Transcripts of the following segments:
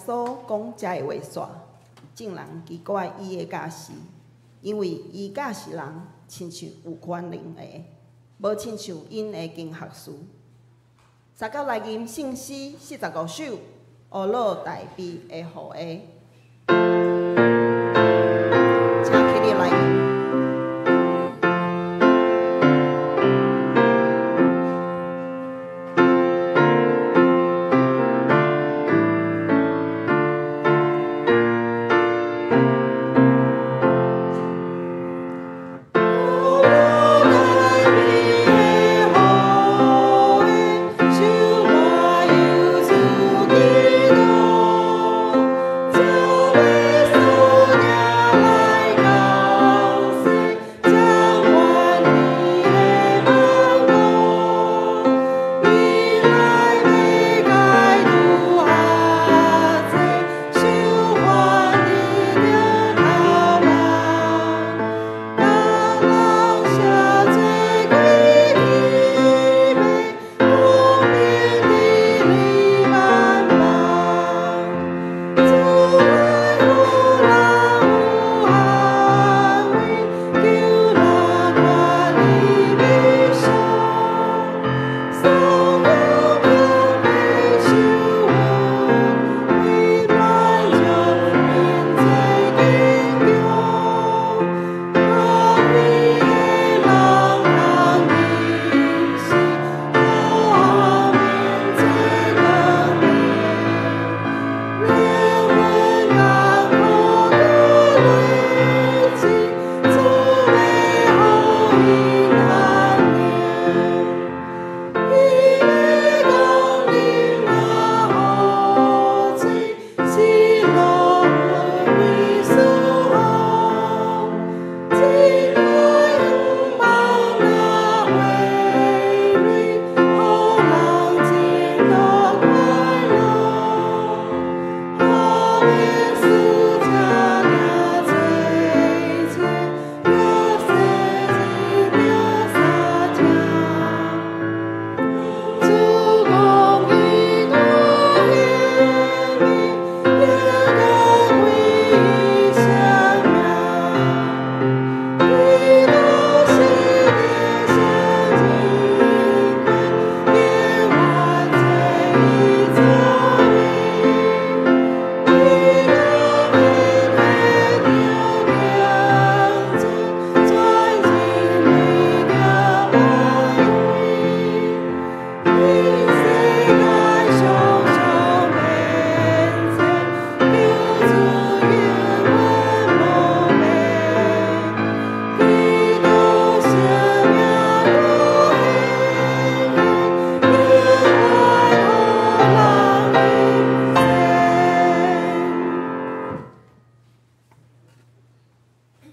穌講這个話煞，眾人奇怪伊的教示，因為伊教示人親像有權能的，無親像𪜶的經學士。三九來吟聖詩45首，烏魯大悲的呼籲。請起立來吟。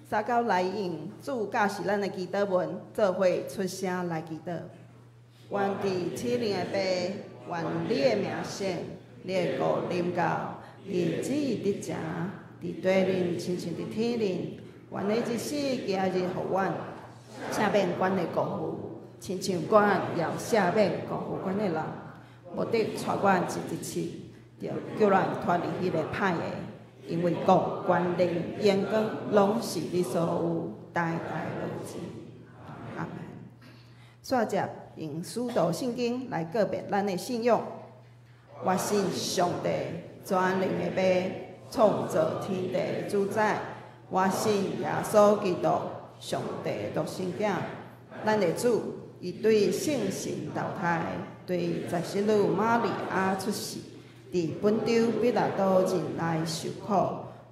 三九來應主教示咱的祈禱文，做伙出聲來祈禱。願佇天靈的父，願你的名聖，你的國臨到，你旨意得成，佇地面親像佇天頂。願你一世今日予阮赦免阮的過犯，親像阮也赦免過犯阮的人，毋得帶阮入一試，著救咱脫離彼个歹的。因為國、權能、榮光，攏是你所有，代代落去。阿門。煞接用使徒信經來告別咱的信仰。我信上帝全能的父，創造天地的主宰。我信耶穌基督，上帝的獨生囝，咱的主，伊對聖神投胎，對十聖女瑪利亞出世。佇本丟彼拉多忍耐受苦，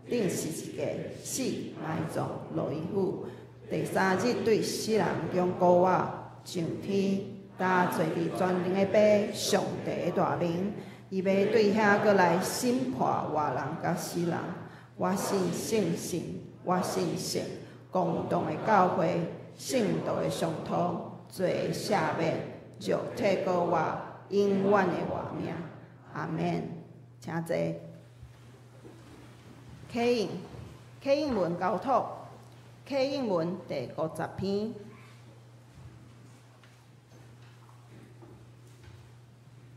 釘十字架，死，埋葬，落陰府。第三日對死人中復活，上天，搭坐佇全能的父上帝的大明，伊欲對遐閣來審判活人佮死人。我信聖神，我信聖公同的教會，聖徒的相通，罪的赦免，肉體復活，永遠的活命。阿門。請坐。啟應，啟應文交託，啟應文第50篇。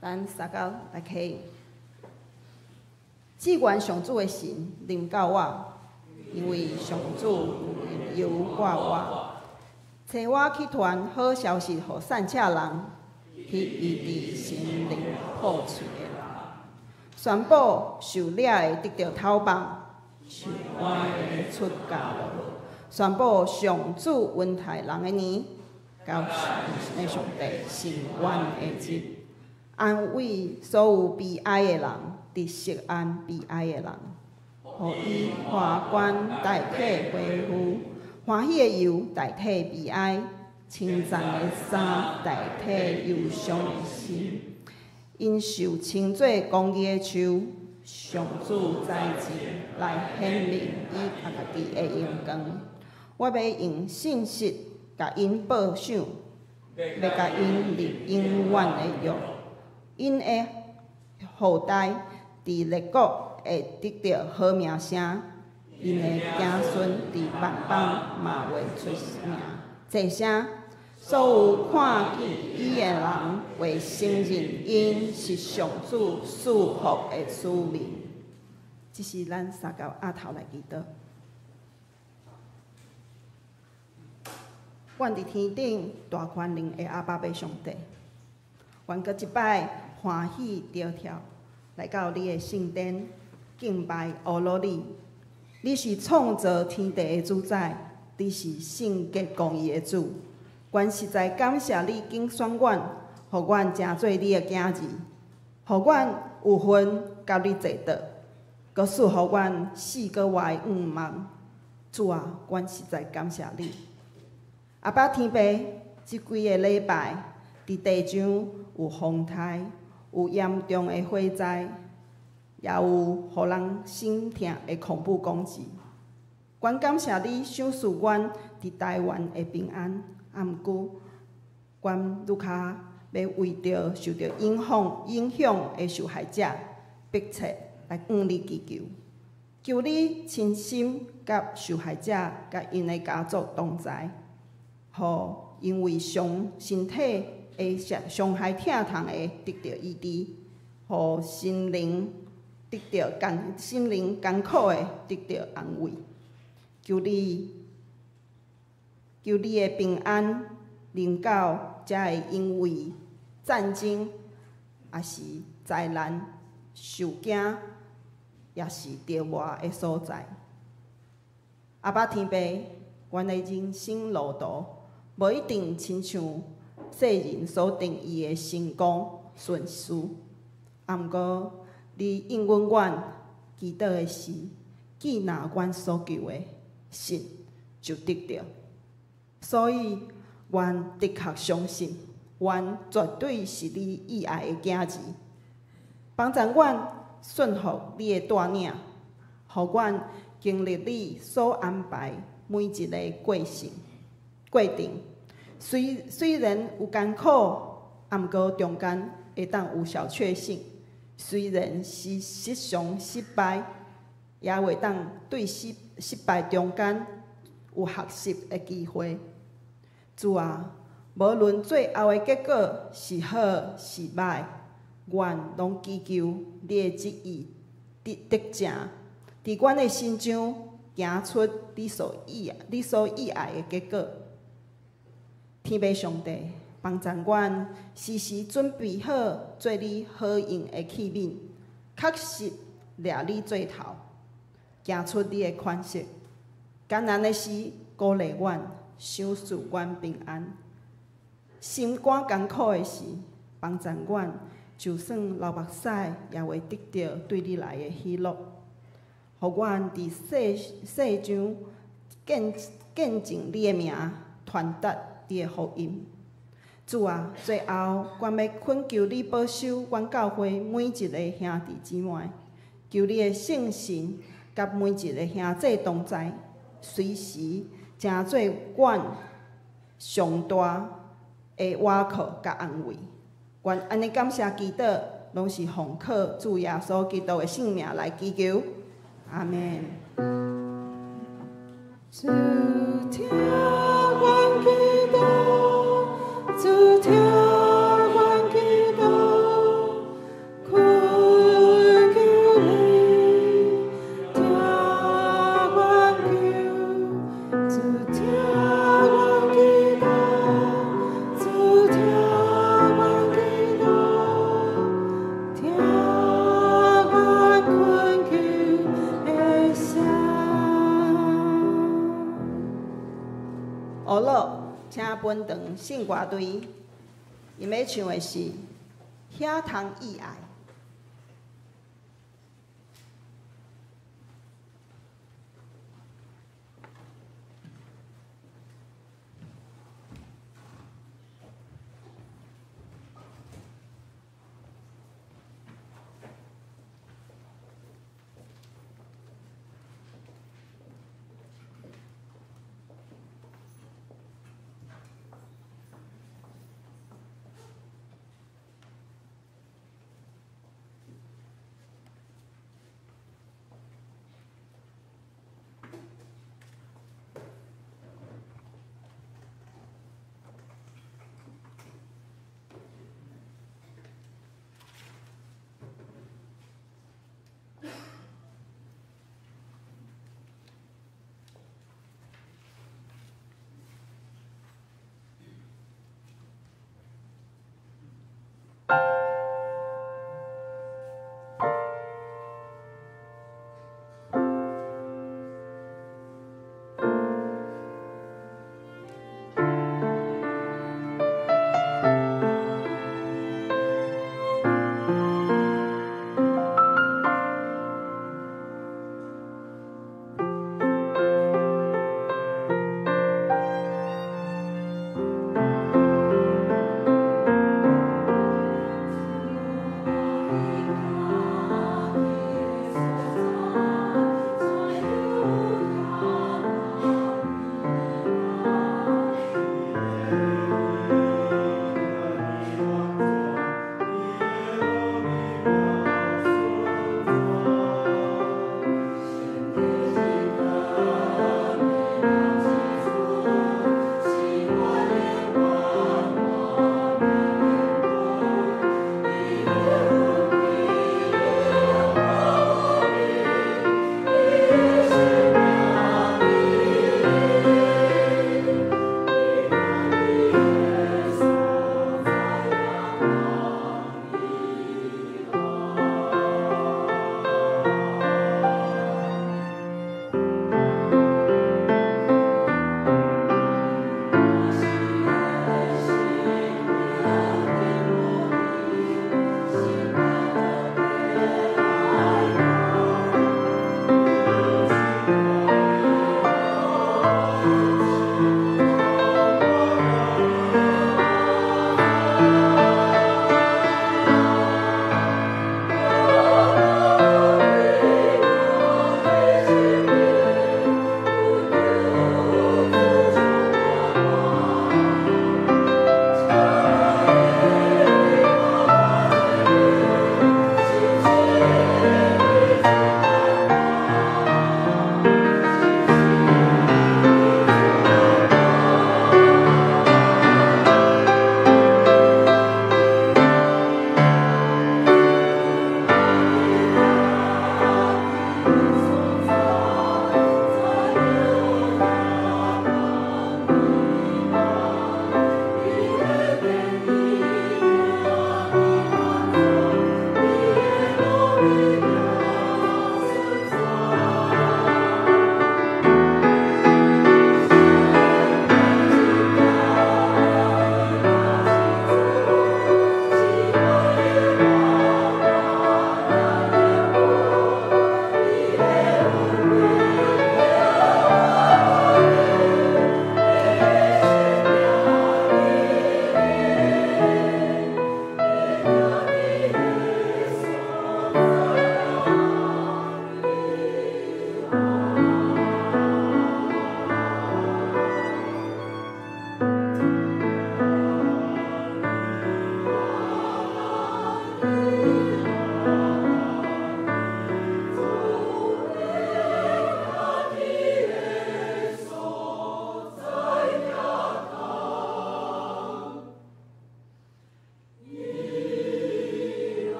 咱三九來啟應。至懸上主的神臨到我，因為上主有油膏我，差我去傳好消息予散赤人，去醫治心靈破碎的人，宣布受掠的得著釋放，受關的出監牢，宣布上主恩待人的年，佮阮的上帝伸冤的日，安慰所有悲哀的人，佇錫安悲哀的人，予以花冠代替灰灰，歡喜的油代替悲哀，稱讚的衫代替憂傷的心。𪜶受稱做公義的樹，上主宰日來顯明伊家己的榮光。我欲用信實共𪜶報賞，欲共𪜶立永遠的約。𪜶的後代佇列國會得著好名聲，𪜶的子孫佇萬邦嘛會出名。這聲，所有看見伊的人會承認𪜶是上主賜福的子民。這是咱三教阿頭來祈禱。阮佇天頂大權能的阿爸父上帝，阮閣一擺歡喜著跳來到你的聖殿敬拜阿羅你。你是創造天地的主宰，你是聖潔公義的主。阮實在感謝你揀選阮，予阮成做你的囝兒，予阮有份佮你坐桌，閣賜予阮四個活的願望。主啊，阮實在感謝你。阿爸天父，這幾个禮拜，佇地上有風颱，有嚴重的火災，也有予人心疼的恐怖攻擊。阮感謝你賞賜阮佇台灣的平安，啊，毋過，阮愈較欲為著受著影響的受害者，迫切來向你祈求，求你親身佮受害者佮𪜶的家族同在，予𪜶為傷身體的傷害疼痛的得著醫治，予心靈得著艱心靈艱苦的得著安慰。求你，求你的平安臨到遮个因為戰爭，抑是災難受驚，抑是著魔的所在。阿爸天父，阮的人生路途無一定親像世人所定義的成功順遂，啊，毋過你應允阮祈禱的時，既若阮所求的，信就得著。所以，阮的確相信，阮絕對是你意愛的囝兒。幫助阮順服你的帶領，予阮經歷你所安排每一个過程。雖然有艱苦，啊，毋過中間會當有小確幸。雖然是時常失敗，也會當對失敗中間有學習的機會。主啊，無論最後的結果是好是䆀，阮攏祈求你的旨意得成，佇阮的身上行出你所意愛的結果。天父上帝，幫助阮時時準備好做你好用的器皿，確實掠你做頭，行出你的款式。艱難的時，鼓勵阮，賞賜阮平安；心肝艱苦的時，幫助阮，就算流目屎，也會得著對你來的喜樂。予阮佇世上見證你的名，傳達你的福音。主啊，最後，阮欲懇求你保守阮教會每一个兄弟姊妹，求你的聖神佮每一个兄弟同在，隨時成做阮上大的倚靠佮安慰。阮按呢感謝祈禱，攏是奉靠主耶穌基督的聖名來祈求。阿們。主聽阮祈禱，主聽阮祈禱，懇求你。俄樂，請本堂聖歌隊，𪜶欲唱的是《遐通意愛》。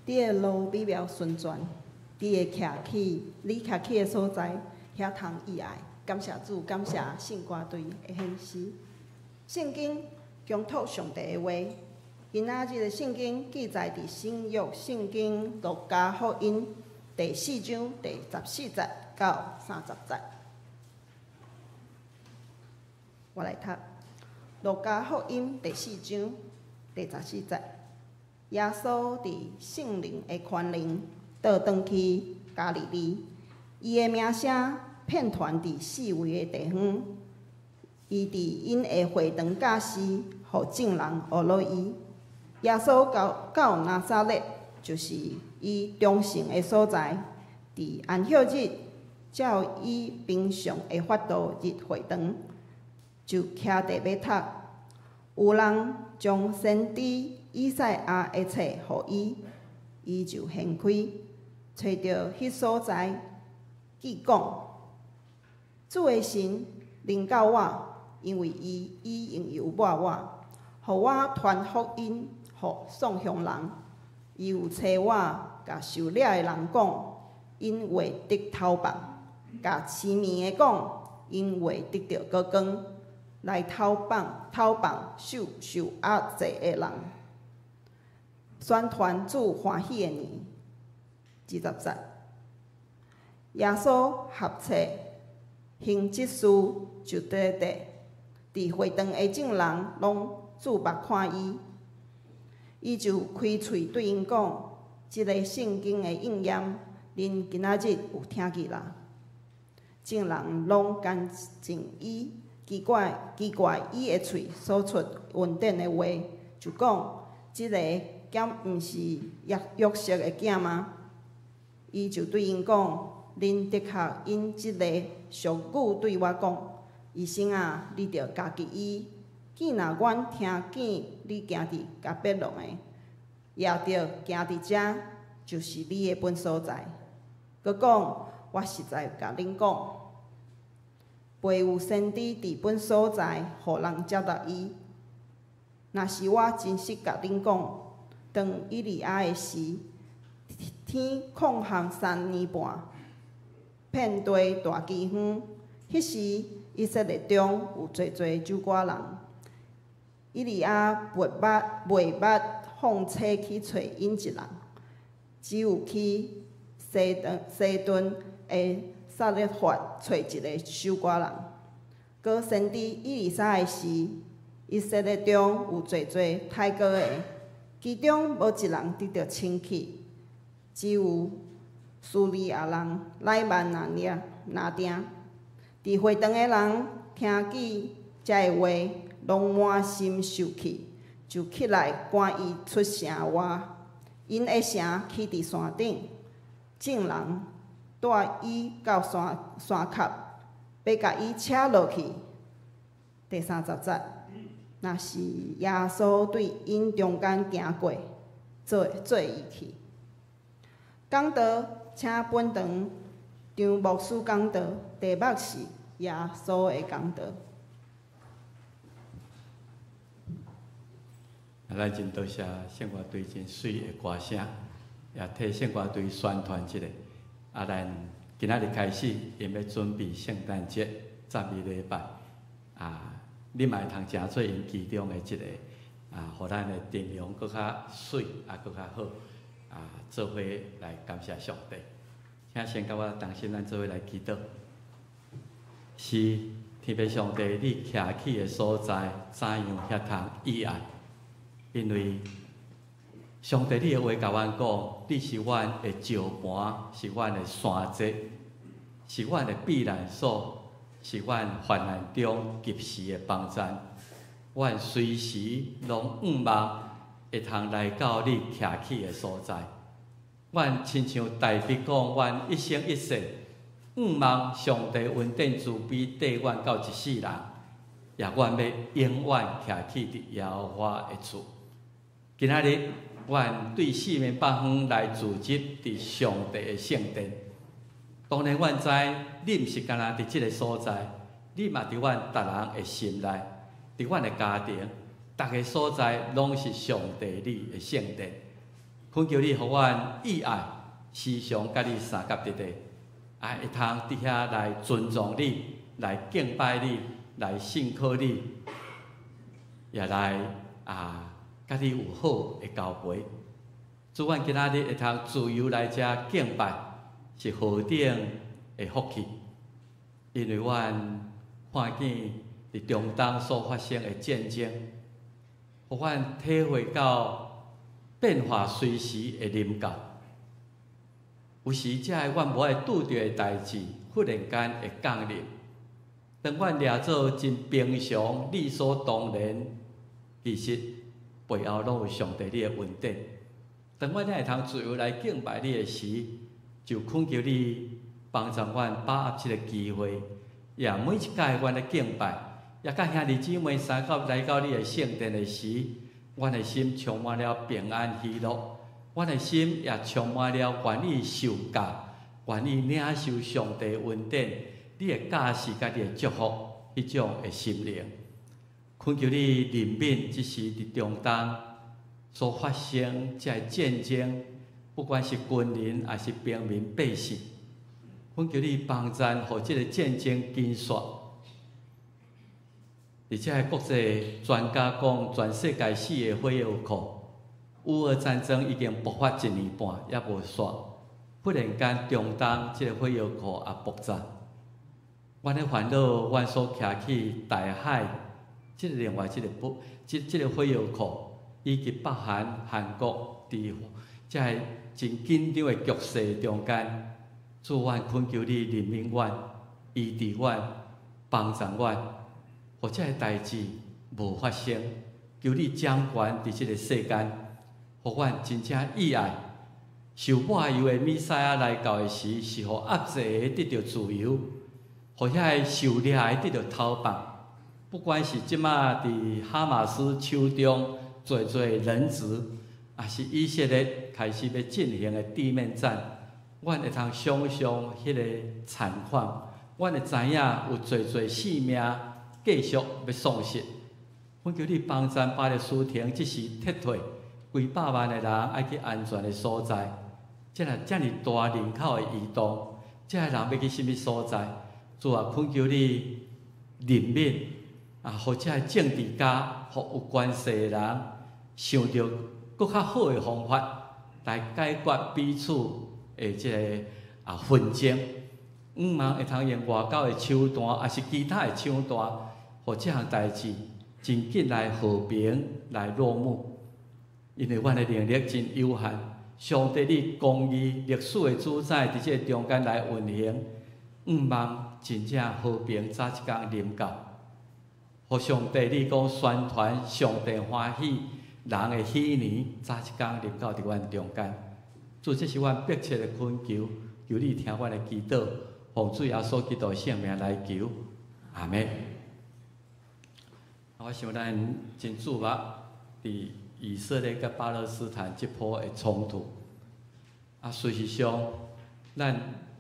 你的路美妙順全，你會徛起，你徛起的所在，遐通意愛。感謝主，感謝聖歌隊的獻詩。聖經共託上帝的話，今仔日的聖經記載佇新約聖經路加福音第四章第十四節到三十節。我來讀路加福音第四章第十四節。耶穌佇聖靈的權能，倒轉去加利利，伊的名聲遍傳佇四圍的地方。伊佇𪜶的會堂教示，予眾人學落伊。耶穌到到拿撒勒，就是伊長成的所在。佇安息日，照伊平常的法度入會堂，就徛佇欲讀。有人將先知以賽亞的冊予伊，伊就掀開，揣著彼所在，記講：主的神臨到我，因為伊已用油抹我，予我傳福音予喪鄉人。伊有差我共受掠的人講，𪜶會得投放；共癡迷的講，𪜶會得著高光，來投放投放受受壓制的人，宣傳主歡喜的年。二十節，耶穌合冊行這事，就佇佇佇會堂的眾人攏注目看伊，伊就開喙對𪜶講：這个聖經的應驗，恁今仔日有聽見啦。眾人攏干靜伊，奇怪奇怪伊的喙所出恩典的話，就講：這个敢毋是約約瑟的囝嗎？伊就對𪜶講：恁的確因這个俗語對我講：醫生啊，你著家己醫。見若阮聽見你行佇迦百農的，也著行佇遮，就是你的本所在。閣講，我實在共恁講，袂有先知佇本所在，予人接納伊。若是我真實共恁講，當以利亞的時，天曠旱三年半，遍地大饑荒。彼時以色列中有濟濟守寡人，以利亞袂捌袂捌放車去揣𪜶一人，只有去西頓西頓的撒勒法揣一个守寡人。閣先知以利沙的時，以色列中有濟濟癩瘳的，其中無一人得著清氣，只有敘利亞人乃縵爾爾定。佇會堂的人聽見這个話，攏滿心受氣，就起來趕伊出城外。𪜶的城起佇山頂，眾人帶伊到山山跤，欲共伊扯落去。第三十節，若是耶穌對𪜶中間行過，做做伊去。講道，請本堂張牧師講道，題目是耶穌的講道。咱真多謝聖歌隊真媠的歌聲，也替聖歌隊宣傳一下。啊，咱今仔日開始，𪜶欲準備聖誕節十二禮拜。啊，你嘛會通成做𪜶其中的一個，啊，予咱的陣容閣較媠，啊，閣較好。啊，做伙來感謝上帝。請先佮我同心，咱做伙來祈禱。是天父上帝，你徛起的所在，怎樣遐通意愛？因為上帝，你的話共阮講，你是阮的石磐，是阮的山寨，是阮的避難所，是阮患難中及時的幫贊。阮隨時攏向望會通來到你徛起的所在。阮親像大衛講，阮一生一世向望上帝恩典慈悲綴阮到一世人，也阮欲永遠徛起佇耶和華的厝。今仔日，阮對四面八方來聚集佇上帝的聖殿。當然，阮知你毋是干焦佇這个所在，你嘛佇阮逐人的心內，佇阮的家庭，逐个所在攏是上帝你的聖殿。懇求你予阮意愛時常佮你相佮佇咧，啊，會通佇遐來尊重你，來敬拜你，來信靠你，也來啊，佮你有好的交陪。主，阮今仔日會通自由來遮敬拜，是何等的福氣！因為阮看見佇中東所發生的戰爭，予阮體會到變化隨時會臨到。有時這个阮無愛拄著的代誌，忽然間會降臨。當阮掠做真平常、理所當然，其實背後攏有上帝你的恩典。當阮會通自由來敬拜你的時，就懇求你幫助阮把握這个機會，也每一擺阮咧敬拜，也佮兄弟姊妹相佮來到你的聖殿的時，阮的心充滿了平安喜樂，阮的心也充滿了願意受教、願意領受上帝恩典、你的教示佮你的祝福彼種的心靈。懇求你憐憫，這時佇中東所發生這个戰爭，不管是軍人抑是平民百姓，懇求你幫贊，予這個戰爭緊煞。而且國際專家講，全世界四个火藥庫，烏俄戰爭已經爆發一年半，猶無煞。忽然間，中東這個火藥庫也爆炸。阮咧煩惱，阮所徛起大海，這個另外這個不，這個火藥庫，以及北韓、韓國佇這个真緊張的局勢中間，主，阮懇求你憐憫阮、醫治阮、幫助阮，予這个代誌無發生。求你掌權佇這个世間，予阮真正意愛受抹油的彌賽亞來到的時，是予壓制的得著自由，予遐个受掠的得著逃放。不管是這馬佇哈馬斯手中濟濟人質，抑是以色列開始欲進行的地面戰，阮會通想像彼個慘況，阮會知影有濟濟性命繼續欲喪失。懇求你幫贊巴勒斯坦這時撤退幾百萬的人愛去安全的所在。這若遮爾大人口的移動，這个人欲去啥物所在？主啊，懇求你憐憫啊，予這个政治家，予有權勢的人想著閣較好的方法來解決彼此的這个啊紛爭。毋望會通用外交的手段，抑是其他的手段，予這項代誌真緊來和平來落幕。因為阮的能力真有限，上帝你公義歷史的主宰佇這个中間來運行，毋望真正和平早一工臨到。予上帝你講宣傳上帝歡喜人的喜年，早一工臨到佇阮中間。主，這是阮迫切的懇求，求你聽阮的祈禱，奉主耶穌基督的聖名來求，阿們。我想咱真注目佇以色列佮巴勒斯坦這波的衝突。啊，事實上，咱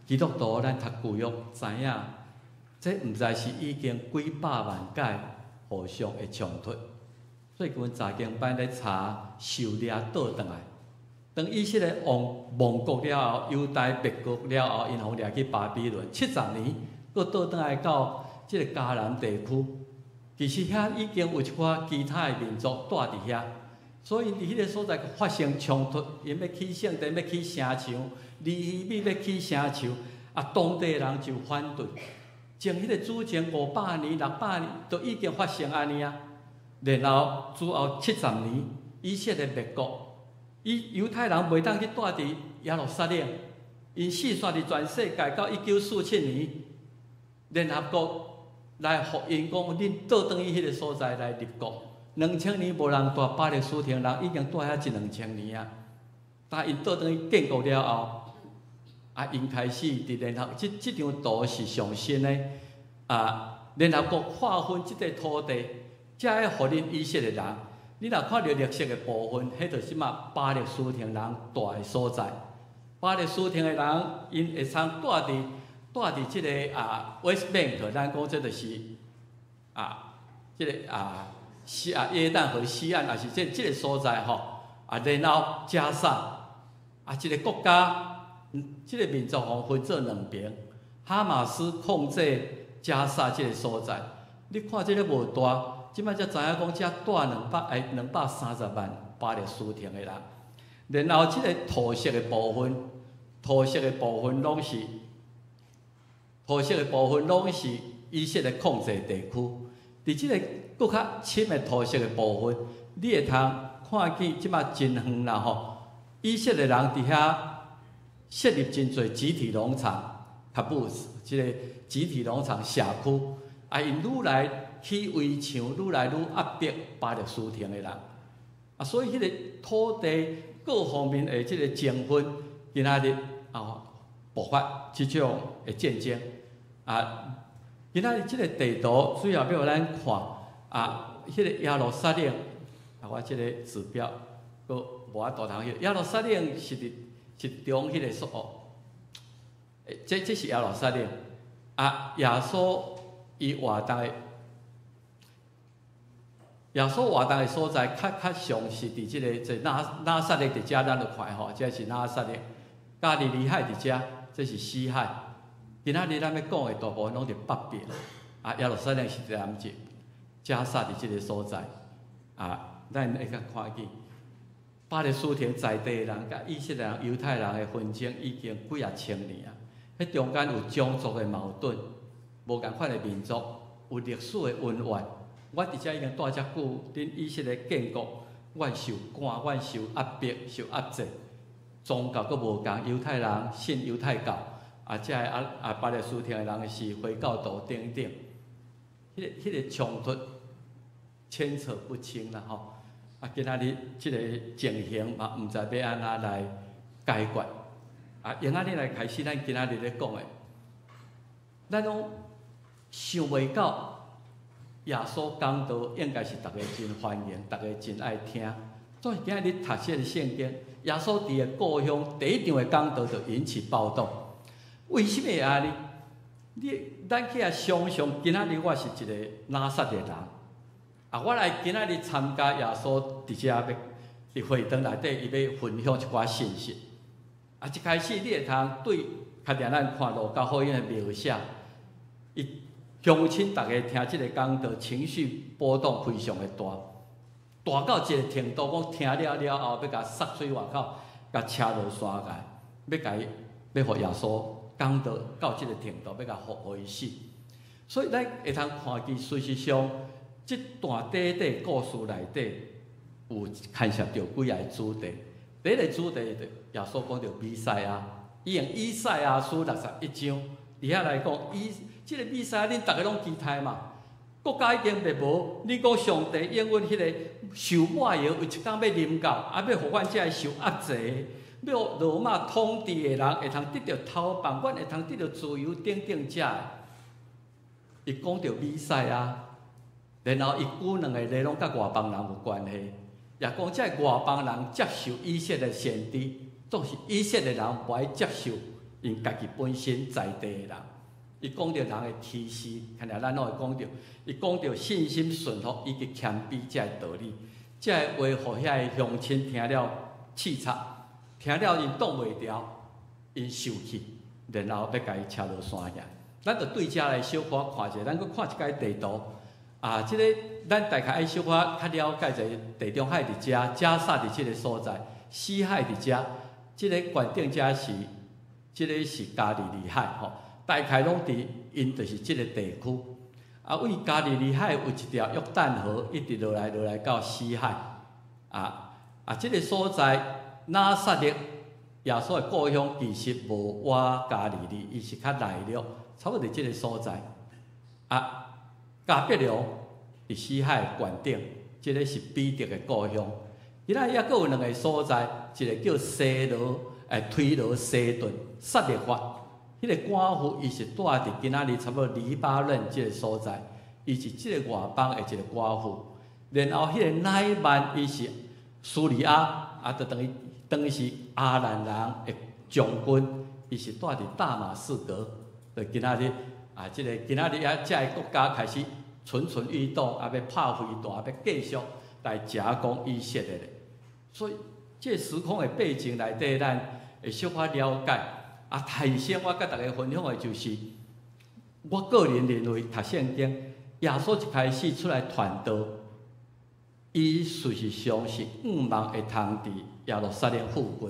基督徒咱讀舊約知影，這毋知是已經幾百萬擺互相的衝突。最近查經班咧查受掠倒轉來，當以色列王亡國了後，猶大滅國了後，𪜶予掠去巴比倫70年，閣倒轉來到這个迦南地區。其實遐已經有一寡其他的民族蹛佇遐，所以佇彼个所在發生衝突，𪜶欲起聖殿，欲起城牆，尼希米欲起城牆，啊，當地人就反對。前彼个主前500年、600年都已經發生按呢啊。然後之後七十年，以色列滅國，伊猶太人袂當去蹛佇耶路撒冷，𪜶四散佇全世界到1947年，聯合國來予𪜶講，恁倒轉去彼个所在來立國。2000年無人蹛巴勒斯坦人已經蹛遐一兩千年啊。但𪜶倒轉去建國了後，啊，𪜶開始佇聯合，這張圖是上新的啊。聯合國劃分這塊土地，才會予恁以色列人。你若看著綠色的部分，彼就是這馬巴勒斯坦人蹛的所在。巴勒斯坦的人，𪜶會通蹛佇這个啊 West Bank，咱講這就是啊，這个啊西啊約旦河西岸，抑是這個所在吼啊，然後加薩。啊，一个國家，這個民族吼分做兩邊，哈馬斯控制加沙這個所在。你看這個無大，這擺才知影講，遮住230萬巴勒斯坦的人。然後這個土色的部分，土色的部分攏是以色列控制地區。佇這個閣較深的土色的部分，你會通看見這擺真遠啦吼！以色列人佇遐設立真濟集體農場，kibbutz 這個集體農場社區，啊，𪜶愈來起圍牆，愈來愈壓迫巴勒斯坦的人。啊，所以彼個土地各方面的這個爭紛，今仔日啊爆發這種的戰爭。啊，今仔日這個地圖主要欲予咱看啊，彼個耶路撒冷啊，我這個指標閣無法度通彼個耶路撒冷是佇是中彼個所哦，這是耶路撒冷啊，耶穌活動的所在，較較像是佇這個這拿撒勒佇遮，咱就看吼，這是拿撒勒，加利利海佇遮，這是死海。今仔日咱欲講的大部分攏佇北邊，啊，耶路撒冷是佇南側，加沙佇這個所在，啊，咱會較看見巴勒斯坦在地的人佮以色列人、猶太人的紛爭已經幾仔千年啊，彼中間有種族的矛盾，無仝款的民族，有歷史的恩怨。我佇遮已經蹛遮久，恁以色列建國，阮受趕，阮受壓迫、受壓制，宗教閣無仝，猶太人信猶太教，啊，遮个啊啊巴勒斯坦的人是回教徒等等，彼個衝突牽扯不清啦吼。啊，今仔日這個情形嘛，毋知欲按怎來解決。啊，用按呢來開始，咱今仔日咧講的，咱攏想袂到。耶穌講道應該是逐家真歡迎，逐家真愛聽。總是今日讀這個聖經，耶穌佇伊故鄉第一場的講道就引起暴動。為啥物會按呢？你咱起來想像，今仔日我是一個拿撒勒人，啊，我來今仔日參加耶穌佇遮欲佇會堂內底，伊欲分享一寡信息。啊，一開始你會通對，較定咱看路加福音的描寫，伊。鄉親逐家聽這個講道，情緒波動非常的大，大到一個程度，講聽了了後，欲共捒出外口，共車落山崖，欲共伊，欲予耶穌講道到這個程度，欲共予予伊死。所以咱會通看見，事實上，這段短短故事內底有牽涉著幾个主題。第一個主題，就耶穌講著彌賽亞，伊用以賽亞書61章，佇遐來講，以這個彌賽亞，恁逐家攏期待嘛？國家已經滅亡，你講上帝應允彼個受抹油，有一工欲臨到，啊，欲予阮這个受壓制、欲予羅馬統治的人會通得著頭放，阮會通得著自由等等遮的。伊講著彌賽亞，然後伊舉兩個例攏佮外邦人有關係，也講這个外邦人接受以色列先知，總是以色列人無愛接受𪜶家己本身在地的人。伊講著人的歧視，親像咱攏會講著，伊講著信心順服以及謙卑這个道理，這个話予遐个鄉親聽了氣插，聽了𪜶擋袂牢，𪜶受氣，然後欲共伊車落山崖。咱就對遮來小可看一下，咱閣看一擺地圖。啊，這个咱大概愛小可較了解一下，地中海佇遮，加沙佇這个所在，死海佇遮，這个懸頂遮是，這个是加利利海吼。大概攏佇𪜶就是這个地區。啊，位加利利海有一條約旦河，一直落來落來到死海。啊啊，這个所在拿撒勒耶穌的故鄉其實無倚加利利，伊是較內陸，差不多佇這个所在。啊，迦百農佇死海懸頂，這个是彼得的故鄉。今仔猶閣有兩个所在，一个叫西羅，推羅西頓，撒勒法。彼个寡婦伊是蹛佇今仔日差不多黎巴嫩這个所在，伊是這个外邦的一个寡婦。然後彼個乃縵伊是敘利亞，啊，就等於等於是亞蘭人的將軍，伊是蹛佇大馬士革。就今仔日啊，這个今仔日啊，遮个國家開始蠢蠢欲動，啊，欲拍飛彈，欲繼續來夾攻以色列的。所以，這個時空的背景內底，咱會小可了解。啊，頭先我佮大家分享的就是，我個人認為讀聖經，耶穌一開始出來傳道，伊事實上是向望會通佇耶路撒冷附近，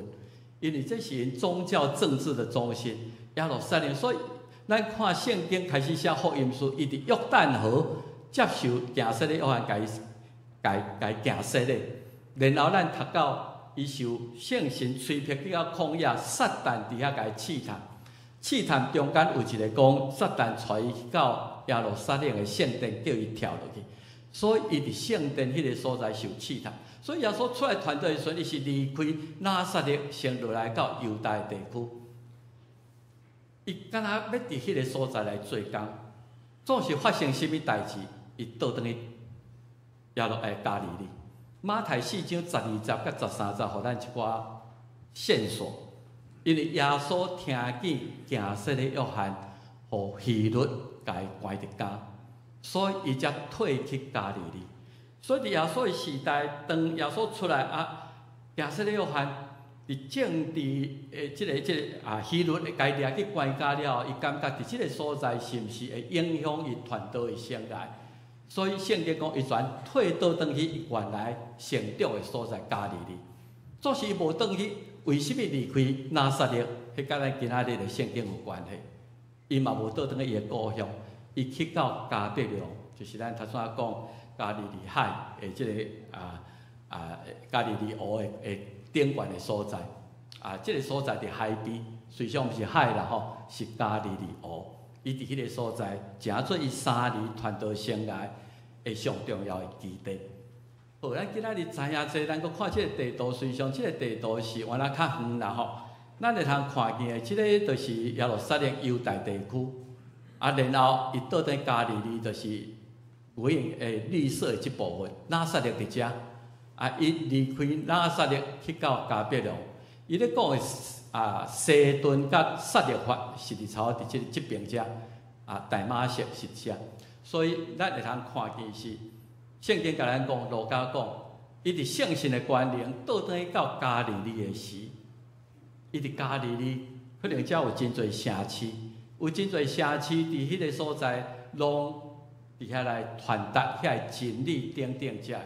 因為這是𪜶宗教政治的中心，耶路撒冷。所以咱看聖經開始寫福音書，伊佇約旦河接受行洗禮約翰共伊共共行洗禮，然後咱讀到伊受聖神催迫去到曠野，撒旦佇遐共伊試探，試探中間有一個講，撒旦帶伊去到耶路撒冷的聖殿，叫伊跳落去，所以伊佇聖殿彼個所在受試探。所以耶穌出來傳道的時陣，伊是離開拿撒勒，先落來到猶大地區。伊敢若欲佇彼個所在來做工，總是發生啥物代誌，伊倒轉去耶路加利利。馬太四章12節佮13節，予咱一寡線索。因為耶穌聽見行洗禮約翰，予希律共伊關佇監，所以伊才退去加利利。所以佇耶穌的時代，當耶穌出來啊，行洗禮約翰佇政治的這個啊希律共伊掠去關監了後，伊感覺佇這個所在是毋是會影響伊傳道的生涯？所以聖經講，伊全退倒轉去伊原來成長的所在加利利。總是伊無轉去，為啥物離開拿撒勒？彼佮咱今仔日的聖經有關係。伊嘛無倒轉去伊的故鄉，伊去到迦百農，就是咱頭先講加利利海的這個加利利湖的頂懸的所在。啊，這個所在佇海邊，實際上毋是海啦吼，是加利利湖。伊佇彼個所在，成做伊3年傳道生涯的上重要的基地。好，咱今仔日知影這，咱閣看這個地圖，實際上這個地圖是原來較遠啦吼。咱會通看見的，這個就是耶路撒冷猶大地區。啊，然後伊倒轉加利利，就是有的綠色的這部分，拿撒勒佇遮。啊，伊離開拿撒勒去到迦百農，伊咧講的啊西頓佮撒勒法是佇差不多佇這這邊遮，啊大馬色是遮，所以咱會通看見是聖經共咱講，路加講，伊佇聖神的權能倒轉去到加利利的時，伊佇加利利可能遮有真濟城市，有真濟城市佇彼個所在，攏佇遐來傳達遐個真理等等遮，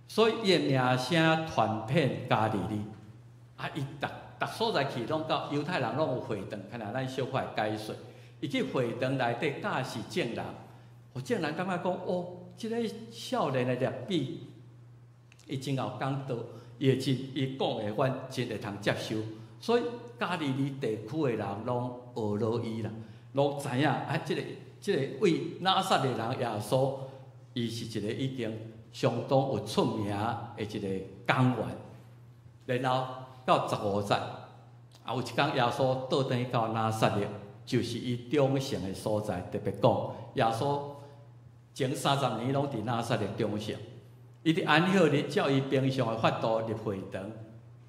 所以伊的名聲傳遍加利利。啊，伊逐逐所在去，攏到猶太人攏有會堂，敢若咱小可會解說。伊去會堂內底教示眾人，予眾人感覺講，哦，這個少年的拉比，伊真𠢕講道，伊會真，伊講的阮真會通接受。所以加利利地區的人攏學落伊啦，攏知影啊，這個位拿撒勒人耶穌，伊是一個已經相當有出名的一個講員。然後到15節，啊，有一工耶穌倒轉去到拿撒勒，就是伊長成的所在。特別講，耶穌前30年攏佇拿撒勒長成。伊佇安息日照伊平常的法度入會堂，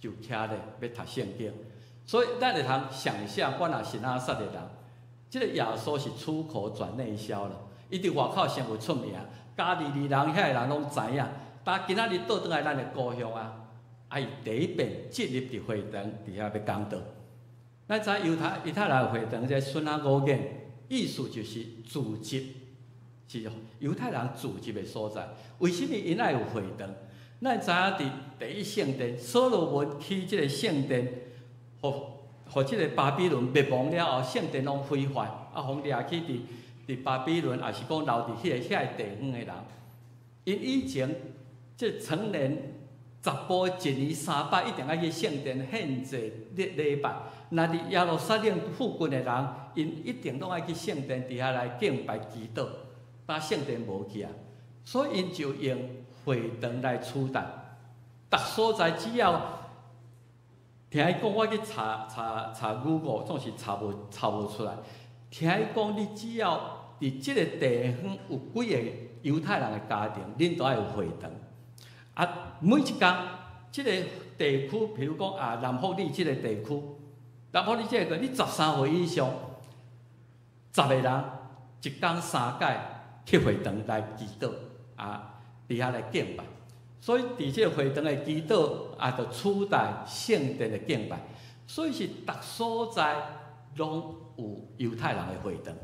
就徛咧欲讀聖經。所以咱會通想象，我若是拿撒勒人，這個耶穌是出口轉內銷啦。伊佇外口先有出名，加利利人遐个人攏知影。但今仔日倒轉來咱的故鄉啊！啊！伊第一遍進入佇會堂，佇遐欲講道。咱知猶太人會堂，這個순啊五眼，意思就是聚集，是猶太人聚集的所在。為啥物𪜶愛有會堂？咱知影佇第一聖殿，所羅門起這個聖殿，予予這個巴比倫滅亡了後，聖殿攏毀壞，啊，予掠去佇巴比倫，抑是講留佇彼個地方的人，𪜶以前這成年查埔一年三擺一定愛去聖殿獻祭禮禮拜。若佇耶路撒冷附近的人，𪜶一定攏愛去聖殿佇遐來敬拜祈禱。但聖殿無去啊，所以𪜶就用會堂來取代。逐所在只要聽伊講，我去查查查 Google，總是查無出來。聽伊講，你只要佇這個地方有幾个猶太人的家庭，恁都愛有會堂。啊，每一工，這个地區，譬如講啊，南福里這个地區，南福里這个，你13歲以上，10个人一工三擺去會堂來祈禱，啊，佇遐來敬拜。所以佇這個會堂的祈禱，也就取代聖殿的敬拜。所以是逐所在攏有猶太人的會堂。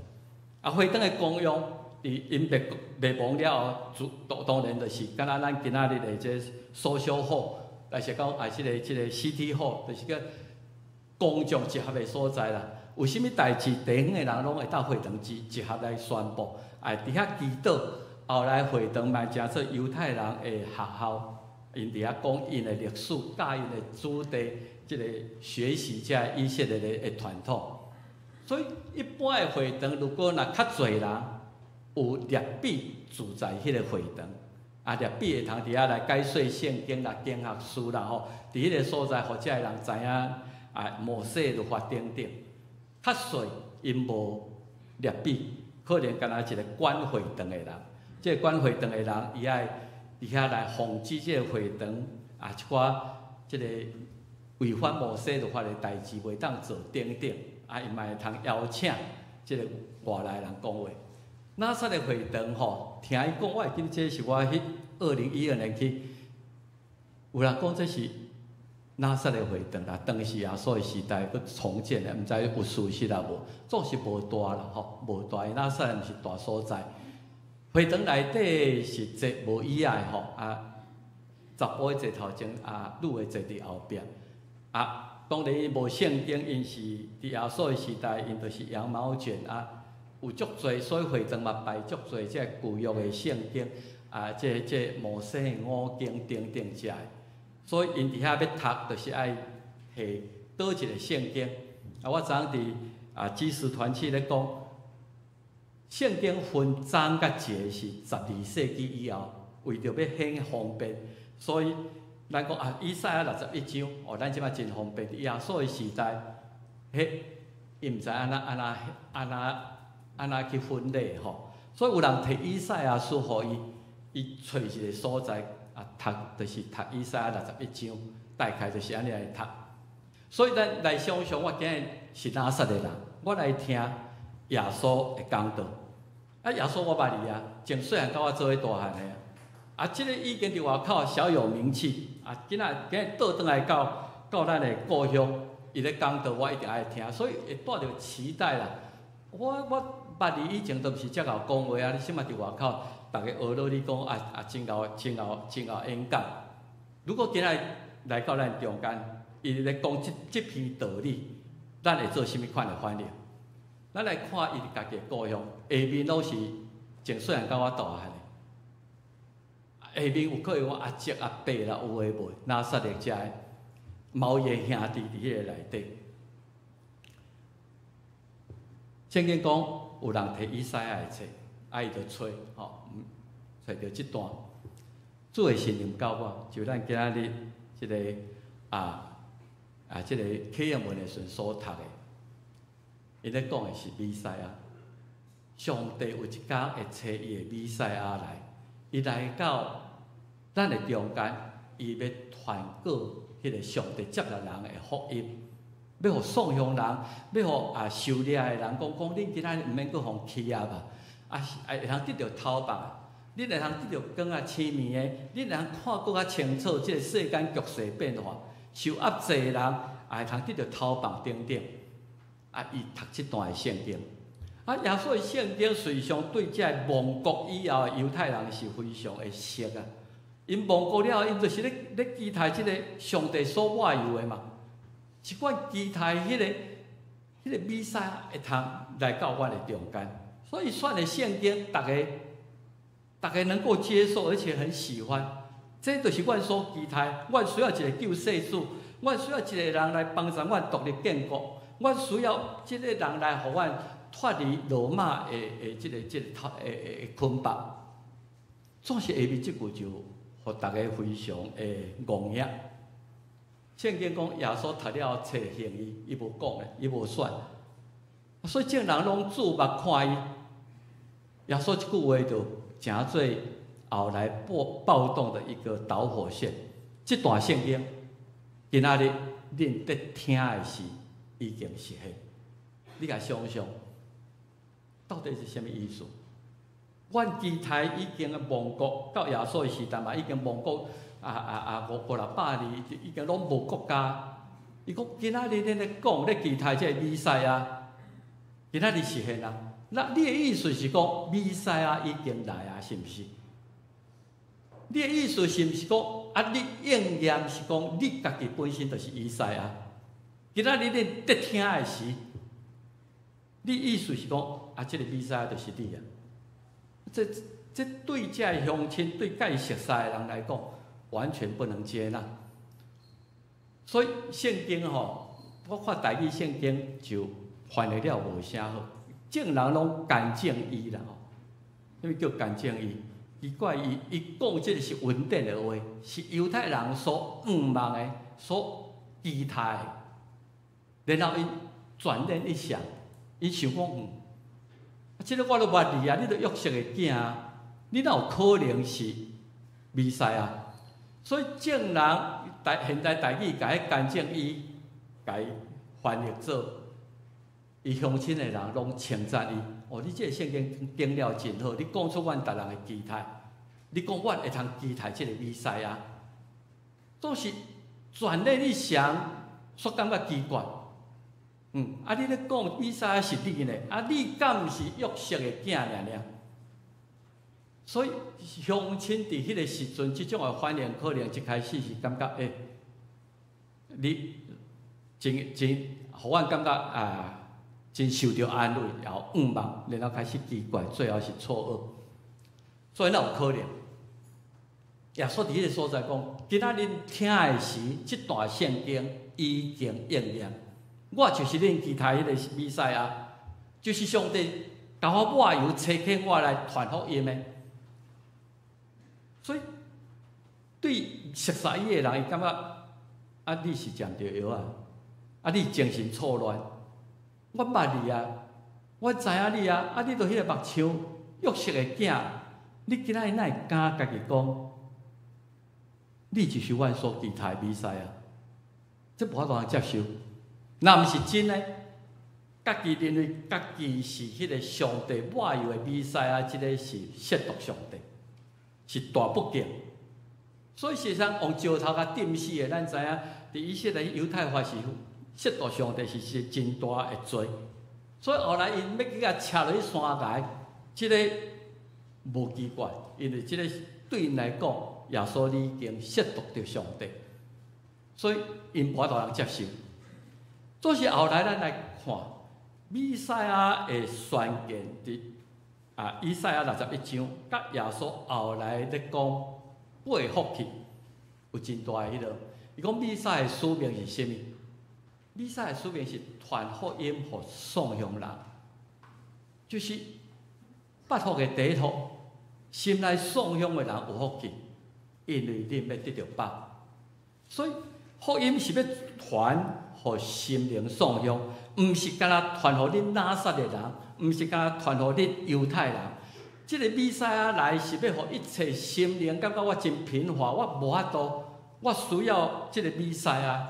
啊，會堂的功用，佇𪜶滅亡了後，當然就是敢若咱今仔日的這 social hall，還是講啊，這個 city hall，就是個公眾集合的所在啦。有啥物代誌，地方的人攏會到會堂集合來宣布，啊，佇遐祈禱。後來會堂嘛成做猶太人的學校，𪜶佇遐講𪜶的歷史，教𪜶的子弟，這個學習這以色列的傳統。所以一般的會堂，如果若較濟人，有拉比駐在彼個會堂，啊，拉比會通佇遐來解說聖經啦、經學書啦吼，佇彼個所在，予這个人知影啊，摩西律法等等。較細𪜶無拉比，可能干焦一個管會堂的人。這個管會堂的人，伊愛佇遐來防止這個會堂啊，一寡這個違反摩西律法的代誌袂當做等等，啊，伊嘛會通邀請這個外來人講話。拿撒勒會堂吼，聽伊講，我會記得這是我彼2012年去，有人講這是拿撒勒會堂啦，當時耶穌的時代閣重建的，毋知有事實抑無，總是無大啦吼，無大，拿撒勒毋是大所在。會堂內底是坐無椅仔的吼，啊，查埔的坐頭前，啊，女的坐佇後壁。啊，當然伊無聖經，𪜶是佇耶穌的時代，𪜶就是羊毛卷啊，有足濟，所以會堂嘛擺足濟這舊約的聖經，啊，這摩西的五經等等遮的。所以𪜶佇遐欲讀，就是愛摕佗一個聖經。啊，我昨昏佇啊基督團契咧講，聖經分章佮節是12世紀以後，為著欲顯方便，所以咱講啊，以賽亞61章，哦，咱這擺真方便。耶穌的時代，彼伊毋知按怎按怎按怎按怎去分類吼，所以有人提以賽亞書予伊，伊揣一個所在啊讀，就是讀以賽亞六十一章，大概就是按呢來讀。所以咱來想像，我今日是拿撒勒人，我來聽耶穌的講道。啊，耶穌我捌伊啊，從細漢佮我做伙大漢的啊。啊，這個已經佇外口小有名氣。啊，今仔今日倒轉來到咱的故鄉，伊咧講道，我一定愛聽，所以會帶著期待啦。我捌你以前都毋是遮𠢕講話啊，你這馬佇外口，逐家學落你講啊啊，真𠢕真𠢕真𠢕演講。如果今仔來到咱中間，伊咧講這篇道理，咱會做啥物款的反應？咱來看伊家己的故鄉，下面攏是從細漢佮我大漢的。下面有可能我阿叔阿伯啦，有的無，拿撒勒遮的，嘛有伊的兄弟佇彼个內底。聖經講有人提以賽亞的冊，啊伊就揣吼，揣著這段。主的聖靈教我，就咱今仔日這個啊，這個啟應文的時陣所讀的，伊咧講的是彌賽亞。上帝有一工會差伊的彌賽亞來，伊來到咱的中間，伊欲傳告彼個上帝接納人的福音，欲予喪鄉人，欲予啊受掠的人講講，恁今仔日毋免閣予欺壓吧，啊會通得著頭目，恁會通得著光啊鮮明的，恁會通看閣較清楚這個世間局勢變化，受壓制的人也會通得著頭目等等。啊，伊讀這段的聖經，啊，耶穌的聖經實際上對這個亡國以後的猶太人是非常的熟啊。𪜶亡國了後，𪜶就是咧期待這個上帝所抹油的嘛。這款期待彼個彌賽亞會通來到阮的中間，所以選的聖經，逐家能夠接受，而且很喜歡。這就是阮所期待，阮需要一個救世主，阮需要一個人來幫助阮獨立建國，阮需要這個人來予阮脫離羅馬的這個的捆綁。總是下面這句就予逐家非常的戇額。聖經講耶穌讀了冊還伊，伊無講的，伊無選，所以眾人攏注目看伊。耶穌這句話就成做後來暴動的一個導火線。這段聖經今仔日恁佇聽的是已經實現。你共想想，到底是啥物意思？阮期待已經亡國，到耶穌的時代嘛，已經亡國五五六百年，已經攏無國家。伊講今仔日恁咧講咧期待這个彌賽亞，今仔日實現啊！那你的意思是講彌賽亞已經來啊，是毋是？你的意思是毋是講啊？你應驗是講你家己本身就是彌賽亞？今仔日恁佇聽的時，你意思是講啊？這个彌賽亞就是你啊？這對這个鄉親、對佮伊熟似的人來講，完全不能接納。所以聖經吼，我看台語聖經就翻譯了無啥好，眾人攏監證伊啦吼。啥物叫監證伊？奇怪，伊伊講這个是文典的話，是猶太人所向望的、所期待的。然後𪜶轉念一想，𪜶想講，啊，這个我都捌你啊，你都約瑟的囝啊，你哪有可能是彌賽亞？所以眾人台現代台語共彼監證伊，共伊翻譯做，伊鄉親的人攏稱讚伊。哦，你這个聖經講了真好，你講出阮逐人的期待，你講阮會通期待這个彌賽亞，總是轉念一想，煞感覺奇怪。啊，你咧講彌賽亞是你呢？啊，你敢毋是約瑟的囝爾爾？所以鄉親佇彼个時陣，這種的反應可能一開始是感覺，欸，你真真，予阮感覺啊，真受著安慰，然後向望，然後開始奇怪，最後是錯愕。所以哪有可能？耶穌佇彼个所在講，今仔恁聽的時，這段聖經已經應驗。我就是恁期待彼个彌賽亞，就是上帝共我抹油差遣我來傳福音的。所以對熟似伊的人，伊感覺啊，你是食毋著藥啊，啊，你精神錯亂。我捌你啊，我知影你啊，啊，你著彼個木匠約瑟的囝，你今仔日哪會敢家己講，你就是阮所期待的彌賽亞？這無法度通接受。若毋是真的，家己認為家己是彼個上帝抹油的彌賽亞，這个是褻瀆上帝，是大不敬。所以事實上，用石頭共釘死的，咱知影，佇以色列猶太法是褻瀆上帝是真大的罪。所以後來𪜶欲去共捙落去山崖，這个無奇怪，因為這个對𪜶來講，耶穌已經褻瀆著上帝，所以𪜶無法度通接受。總是後來咱來看，彌賽亞的宣言佇以賽亞61章，佮耶穌後來咧講八福氣，有真大的彼落。伊講彌賽亞的使命是啥物？彌賽亞的使命是傳福音予喪鄉人，就是八福的第一福，心內喪鄉的人有福氣，因為恁欲得著飽。所以福音是欲傳予心靈喪鄉，毋是干焦傳予恁拿撒勒人，毋是干焦傳予恁猶太人。這个彌賽亞來是欲予一切心靈感覺我真貧乏，我無法度，我需要這个彌賽亞。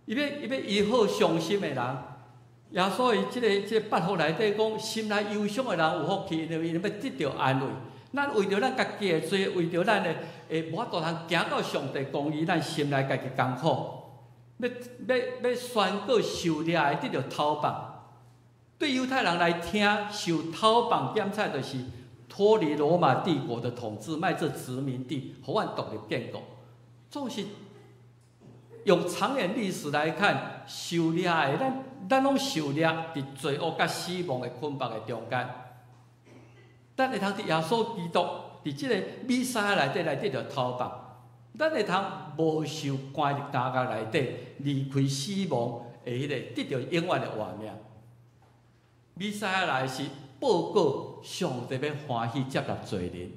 伊欲醫好傷心的人。耶穌伊這个八福內底講，心內憂傷的人有福氣，因為𪜶欲得著安慰。咱為著咱家己的罪，為著咱的無法度通行到上帝公義，咱心內家己艱苦。欲宣告受掠的得著頭放。對猶太人來聽，受頭放檢採就是脫離羅馬帝國的統治，莫做殖民地，予阮獨立建國。總是用長遠歷史來看，受掠的咱咱攏受掠佇罪惡佮死亡的捆綁的中間。咱會通佇耶穌基督佇這个彌賽亞內底來得著頭放，咱會通無受關佇監獄內底，離開死亡的彼个得著永遠的活命。彌賽亞來是報告上帝欲歡喜接納罪人，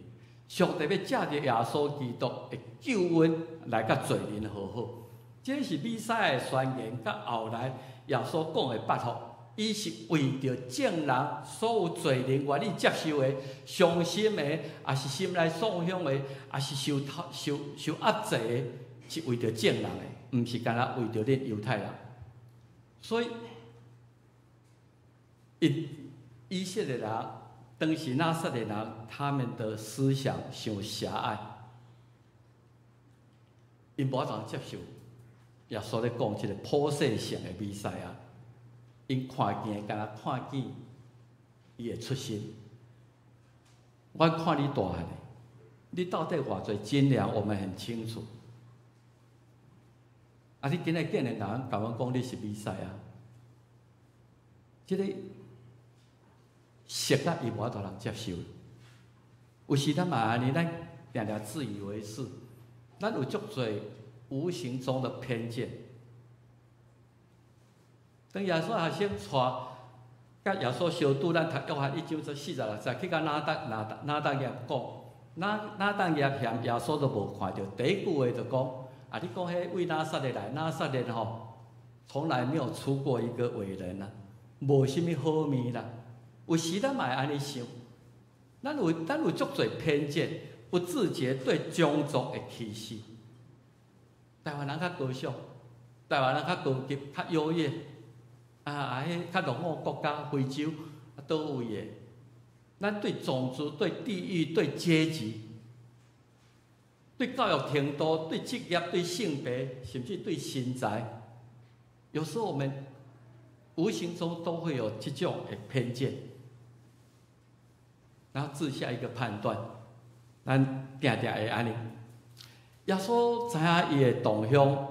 上帝欲藉著耶穌基督的救恩來佮罪人和好。這是彌賽亞的宣言，佮後來耶穌講的八福，伊是為著眾人所有罪人願意接受的、傷心的，抑是心內喪鄉的，抑是受受受壓制的，是為著眾人的，毋是干焦為著恁猶太人。所以，以色列人當時拿撒勒人他們的思想傷狹隘，𪜶無法度接受耶穌咧講這个普世性的彌賽亞，𪜶看見的敢若看見伊的出身。我看你大漢的，你到底偌濟斤兩，我們很清楚。啊！你今日竟然共阮講你是彌賽亞，這个熟甲伊無法度通接受。有時咱嘛按呢，咱定定自以為是，咱有足濟無形中的偏見。當耶穌學生帶佮耶穌相拄，咱讀約翰一章46節，去共拿但拿拿但業講，拿拿但業嫌耶穌都無看著，第一句話就講：啊，你講彼位拿撒勒來，拿撒勒吼，從來沒有出過一個偉人啊，無啥物好物啦。有時咱嘛會按呢想，咱有足濟偏見，不自覺對種族的歧視。台灣人較高尚，台灣人較高級、較優越。啊，彼較落後國家，非洲啊，佗位的？咱對種族、對地域、對階級、對教育程度、對職業、對性別，甚至對身材，有時候我們無形中都會有這種的偏見，然後自下一個判斷，咱定定會按呢。耶穌知影伊的同鄉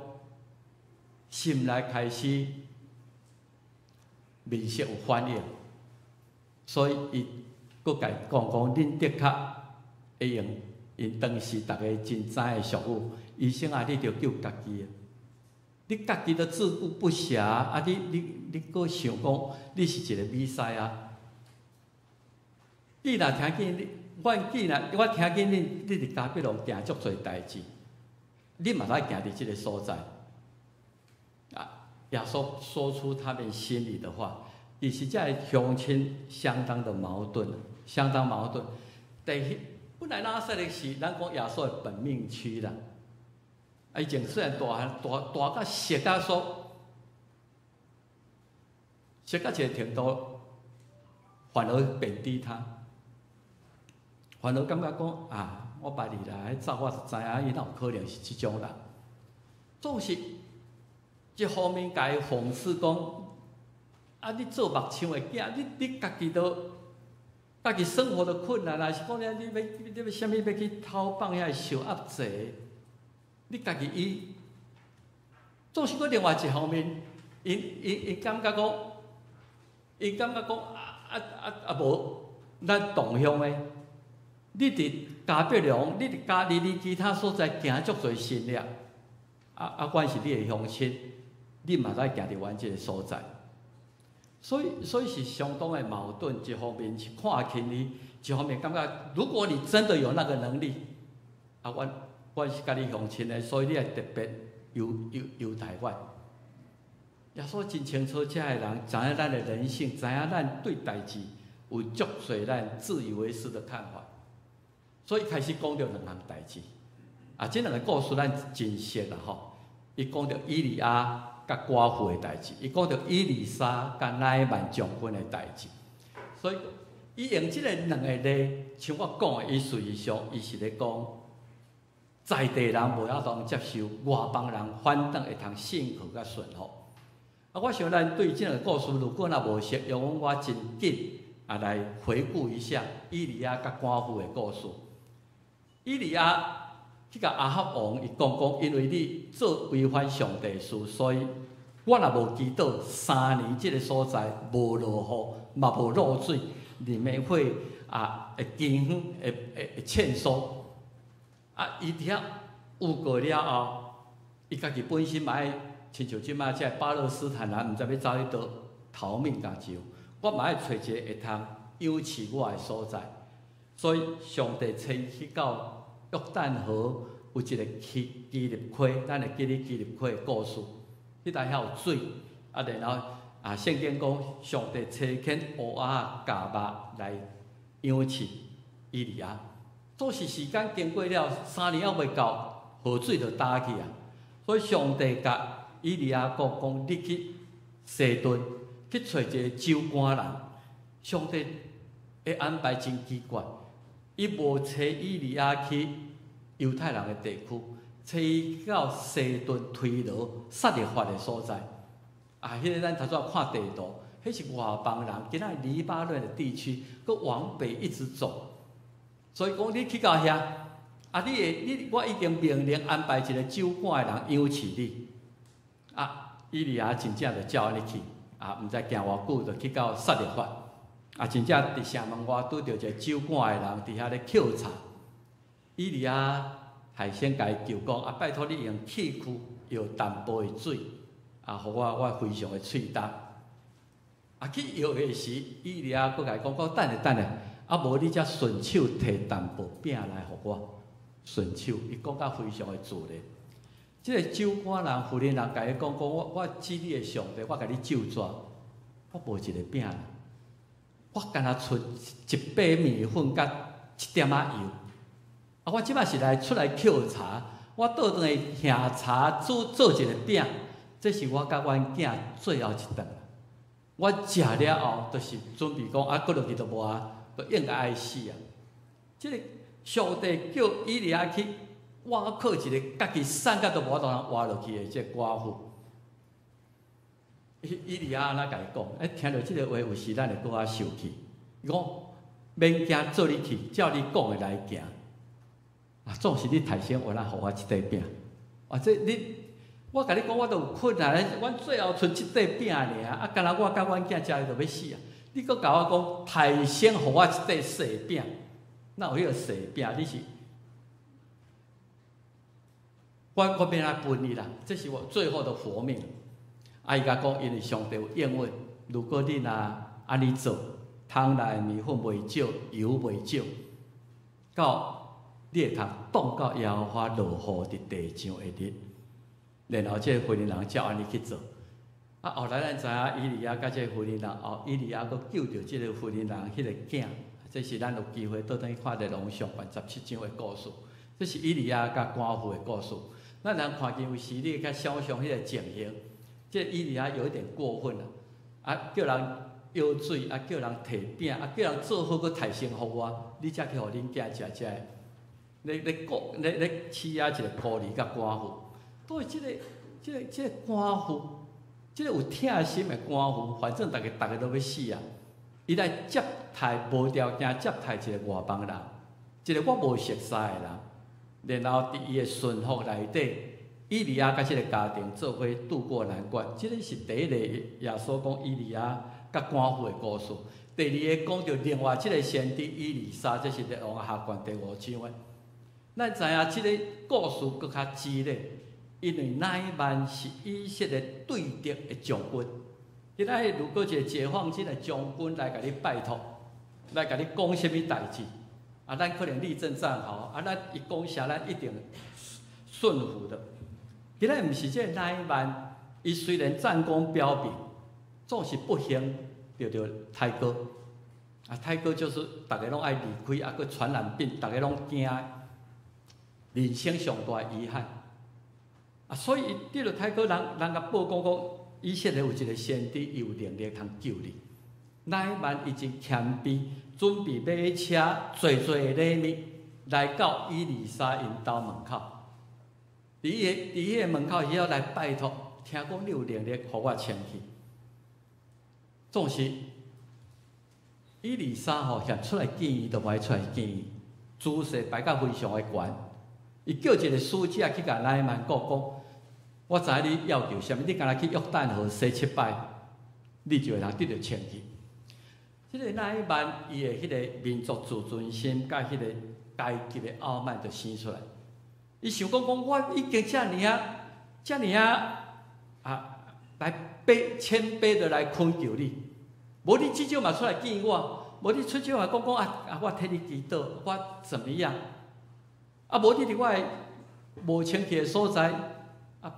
心內開始面色有反應，所以伊閣共伊講講，恁的確會用𪜶當時逐家真知的俗語，醫生啊，你著救家己，你家己都自顧不暇，啊你你你閣想講你是一個彌賽亞？既若聽見你，阮既若我聽見恁，你佇迦百農行足濟代誌，你嘛來行佇這个所在。啊，耶穌說出他們心裡的話，其實這个鄉親相當的矛盾，相當矛盾。第一，本來拿撒勒是咱講耶穌的本命區啦。啊，以前雖然大漢大大甲熟甲說，熟甲一个程度，反而貶低他，反而感覺講啊，我捌伊啦，彼走我就知影，伊哪有可能是這種人。總是一方面共伊諷刺講，啊，你做木匠的囝，你你家己都家己生活的困難，還是講你欲你欲啥物欲去討放遐受壓制？你家己伊，總是閣另外一方面，𪜶𪜶𪜶感覺講，𪜶感覺講啊啊啊啊無，咱同鄉的，你佇迦百農，你佇加利利其他所在行足濟神跡，啊啊，阮是你的鄉親，你嘛來行佇阮這个所在，所以所以是相當的矛盾。一方面是看輕伊，一方面感覺，如果你真的有那個能力，啊，阮阮是佮你鄉親的，所以你愛特別優優優待阮。耶穌真清楚，這个人知影咱的人性，知影咱對代誌有足濟咱自以為是的看法，所以開始講著兩項代誌。啊，這兩個故事咱真熟啦吼。伊講著以利亞佮寡婦的代誌，伊講著以利沙佮乃縵將軍的代誌。所以，伊用這个兩個例，像我講的，伊事實上伊是咧講，在地人無法度接受，外邦人反轉會通信靠佮順服。啊，我想咱對這個故事，如果若無熟，容我真緊啊來回顧一下以利亞佮寡婦的故事。以利亞去共亞哈王伊講講，因為你做違反上帝的事，所以我若無祈禱，3年這个所在無落雨，嘛無露水，你們會啊會饑荒，會會會歉收。啊，伊佇遐有過了後，伊家己本身嘛愛親像這擺這巴勒斯坦人，毋知欲走去佗逃命共一樣，我嘛愛揣一個會通養飼我的所在。所以上帝差伊去到約旦河有一個基基立溪，咱會記得基立溪的故事。彼搭遐有水，啊，然後啊，聖經講上帝差遣烏鴉咬肉來養飼以利亞。總是時間經過了3年猶未到，河水就焦去啊。所以上帝共以利亞講講，你去西頓去揣一個酒罈人。上帝的安排真奇怪，伊無差以利亞去猶太人的地區，差伊到西頓推羅撒勒法的所在。啊，彼個咱頭拄仔看地圖，彼是外邦人，今仔黎巴嫩的地區，閣往北一直走。所以講，你去到遐，啊，你會你我已經命令安排一個酒館的人養飼你。啊，以利亞真正就照按呢去，啊，毋知行偌久就去到撒勒法。啊，真正佇城門外拄著一個酒館的人佇遐咧抾柴。以利亞還先共伊求講，啊，拜託你用器具舀淡薄的水，啊，予我我非常的喙焦。啊，去舀的時，以利亞閣共伊講講，等下等下，啊，無你才順手提淡薄餅來予我。順手，伊講甲非常的自然。這個酒館人、婦人人共伊講講，我我指你的上帝，我共你咒詛，我無一个餅。我干焦賰一塊麵粉佮一點仔油。啊，我這擺是來出來抾柴，我倒轉去瓦柴煮做一个餅，這是我佮阮囝最後一頓。我食了後，就是準備講啊，閣落去就無啊，就應該愛死啊。這個上帝叫以利亞去倚靠一个家己瘦甲都無法度通活落去的這個寡婦。以利亞按怎共伊講？欸，聽著這个話，有時咱會閣較受氣。伊講免驚，做你去，照你講的來行。啊，總是你頭先有來予我一塊餅。啊，這你，我共你講，我都有困難，阮最後賰這塊餅爾，啊，干焦我佮阮囝食了就欲死啊！你閣共我講，頭先予我一塊細餅，哪有彼个細餅？你是我我欲來分你啦，這是我最後的活命。啊！伊共講，因為上帝有應允，如果你若按呢做，桶內麵粉袂少，油袂少，到你會通擋到耶和華落雨佇地上的日。然後這個婦人人照按呢去做。啊，後來咱知影以利亞佮這個婦人人，後以利亞閣救著這個婦人人彼個囝。這是咱有機會倒轉去看列王上卷17章的故事。這是以利亞佮寡婦的故事。咱人看見有時你會較想像彼個情形。這以利亞有一點過分啦，啊，叫人舀水，啊，叫人提餅，啊，叫人做好閣刣先予我，你才去予恁囝食食的。咧咧顧咧咧飼養一個孤兒佮寡婦，對這個這個這個寡婦，這個有疼心的寡婦，反正逐家逐家都欲死啊！伊來接待無條件接待一個外邦人，一個我無熟似的人，然後佇伊的順服內底。以利亞佮這個家庭做伙渡過難關，這個是第一個耶穌講以利亞佮寡婦的故事。第二个講著另外這個先知以利沙，這是列王下卷第五章的。咱知影這个故事閣較激烈，因為乃縵是以色列對敵的將軍。今仔日如果一個解放軍的將軍來共你拜託，來共你講啥物代誌，啊，咱可能立正站好，啊，咱伊講啥，咱一定順服的。今仔日毋是這个乃縵，伊雖然戰功彪炳，總是不幸著著胎哥。啊，胎哥就是逐家攏愛離開，啊，閣傳染病，逐家攏驚，人生上大的遺憾。啊，所以伊得著胎哥，人人共報講講，以色列有一個先知，伊有能力通救你。乃縵伊真謙卑，準備馬車，濟濟的禮物來到以利沙𪜶兜門口。佇伊个佇彼个門口，伊要來拜託，聽講你有能力，予我清氣。總是以利沙吼，嫌出來見伊，都無愛出來見伊，姿勢擺甲非常的懸。伊叫一個使者去共乃縵講講，我知影你要求啥物，你干焦去約旦河洗七擺，你就會通得著清氣。這个乃縵伊的彼个民族自尊心，佮彼个階級的傲慢就生出來。伊想講講，我已經遮爾啊，遮爾啊，啊，來卑謙卑的來懇求你，無你至少嘛出來見我，無你出手嘛講講啊啊，我替你祈禱，我怎麼樣？啊，無你佇我的無清氣的所在，啊，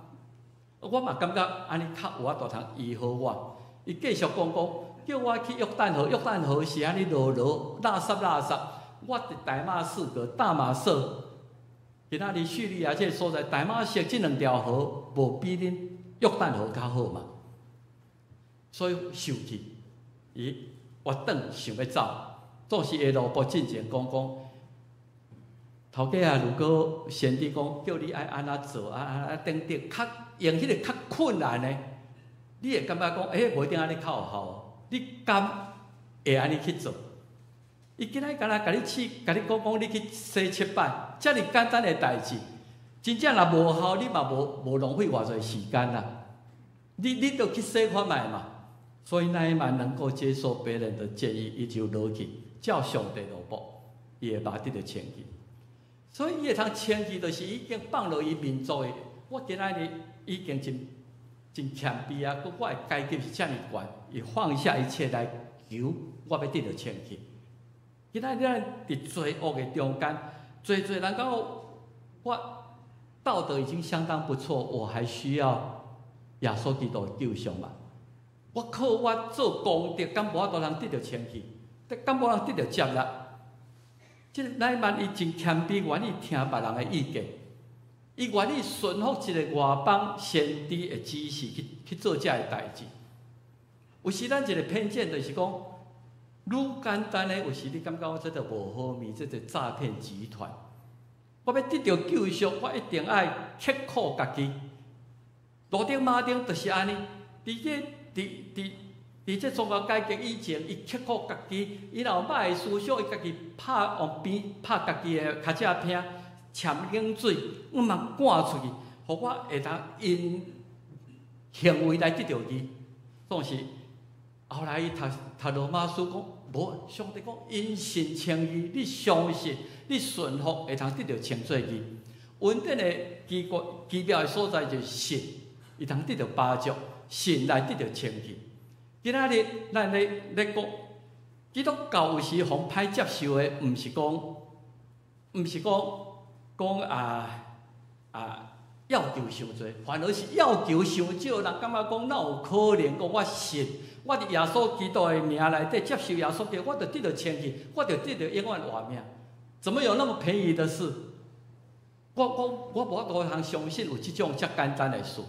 我嘛感覺按呢較有法度通醫好我。伊繼續講講，叫我去約旦河，約旦河是按呢濁濁垃圾垃圾，我佇大馬士革、大馬色。今仔日敘利亞這個所在，大馬色這兩條河無比恁約旦河較好嘛？所以受氣，伊越轉想欲走，總是會奴僕進前講講，頭家啊，如果先知講叫你愛按怎做啊啊等等，較用彼个較困難的，你會感覺講，欸，無一定按呢較有效，你敢會按呢去做？伊今仔敢若共你試，共你講講，你去洗七擺，遮爾簡單的代誌，真正若無效，你嘛無無浪費偌濟時間啦。你著去試看覓嘛。所以乃縵能夠接受別人的建議，伊就落去照上帝奴僕，伊的肉得著清氣。所以伊會通清氣，就是已經放落伊民族的。我今仔日已經真真謙卑啊！閣我的階級是遮爾懸，伊放下一切來求，我欲得著清氣。今仔日咱佇罪惡的中間，濟濟人講我道德已經相當不錯，我還需要耶穌基督的救贖嗎？我靠我做功德，敢無法度通得著清氣？敢無通得著接納？這個乃縵伊真謙卑，願意聽別人的意見，伊願意順服一個外邦先知的指示去去做這个代誌。有時咱一個偏見就是講，愈簡單的，有時你感覺我這著無好物，這個詐騙集團。我欲得著救贖，我一定愛刻苦家己。路德馬丁就是按呢，佇這佇佇佇這宗教改革以前，伊刻苦家己，伊若有歹的思想，伊家己拍用鞭拍家己的跤脊骿，澆冷水，我嘛趕出去，予我會當因行為來得著義。總是後來伊讀讀羅馬書講，無上帝講因信稱義，你相信，你順服，會通得著稱做義。恩典的奇怪奇妙的所在就是信，伊通得著幫助，信來得著稱義。今仔日咱咧咧講基督教有時予歹接受的，毋是講，毋是講講啊啊要求傷濟，反而是要求傷少。人感覺講哪有可能？講我信，我佇耶穌基督的名內底接受耶穌基督，我就得著稱義，我就得著永遠活命。怎麼有那麼便宜的事？我我我無法度通相信有這種遮簡單的事。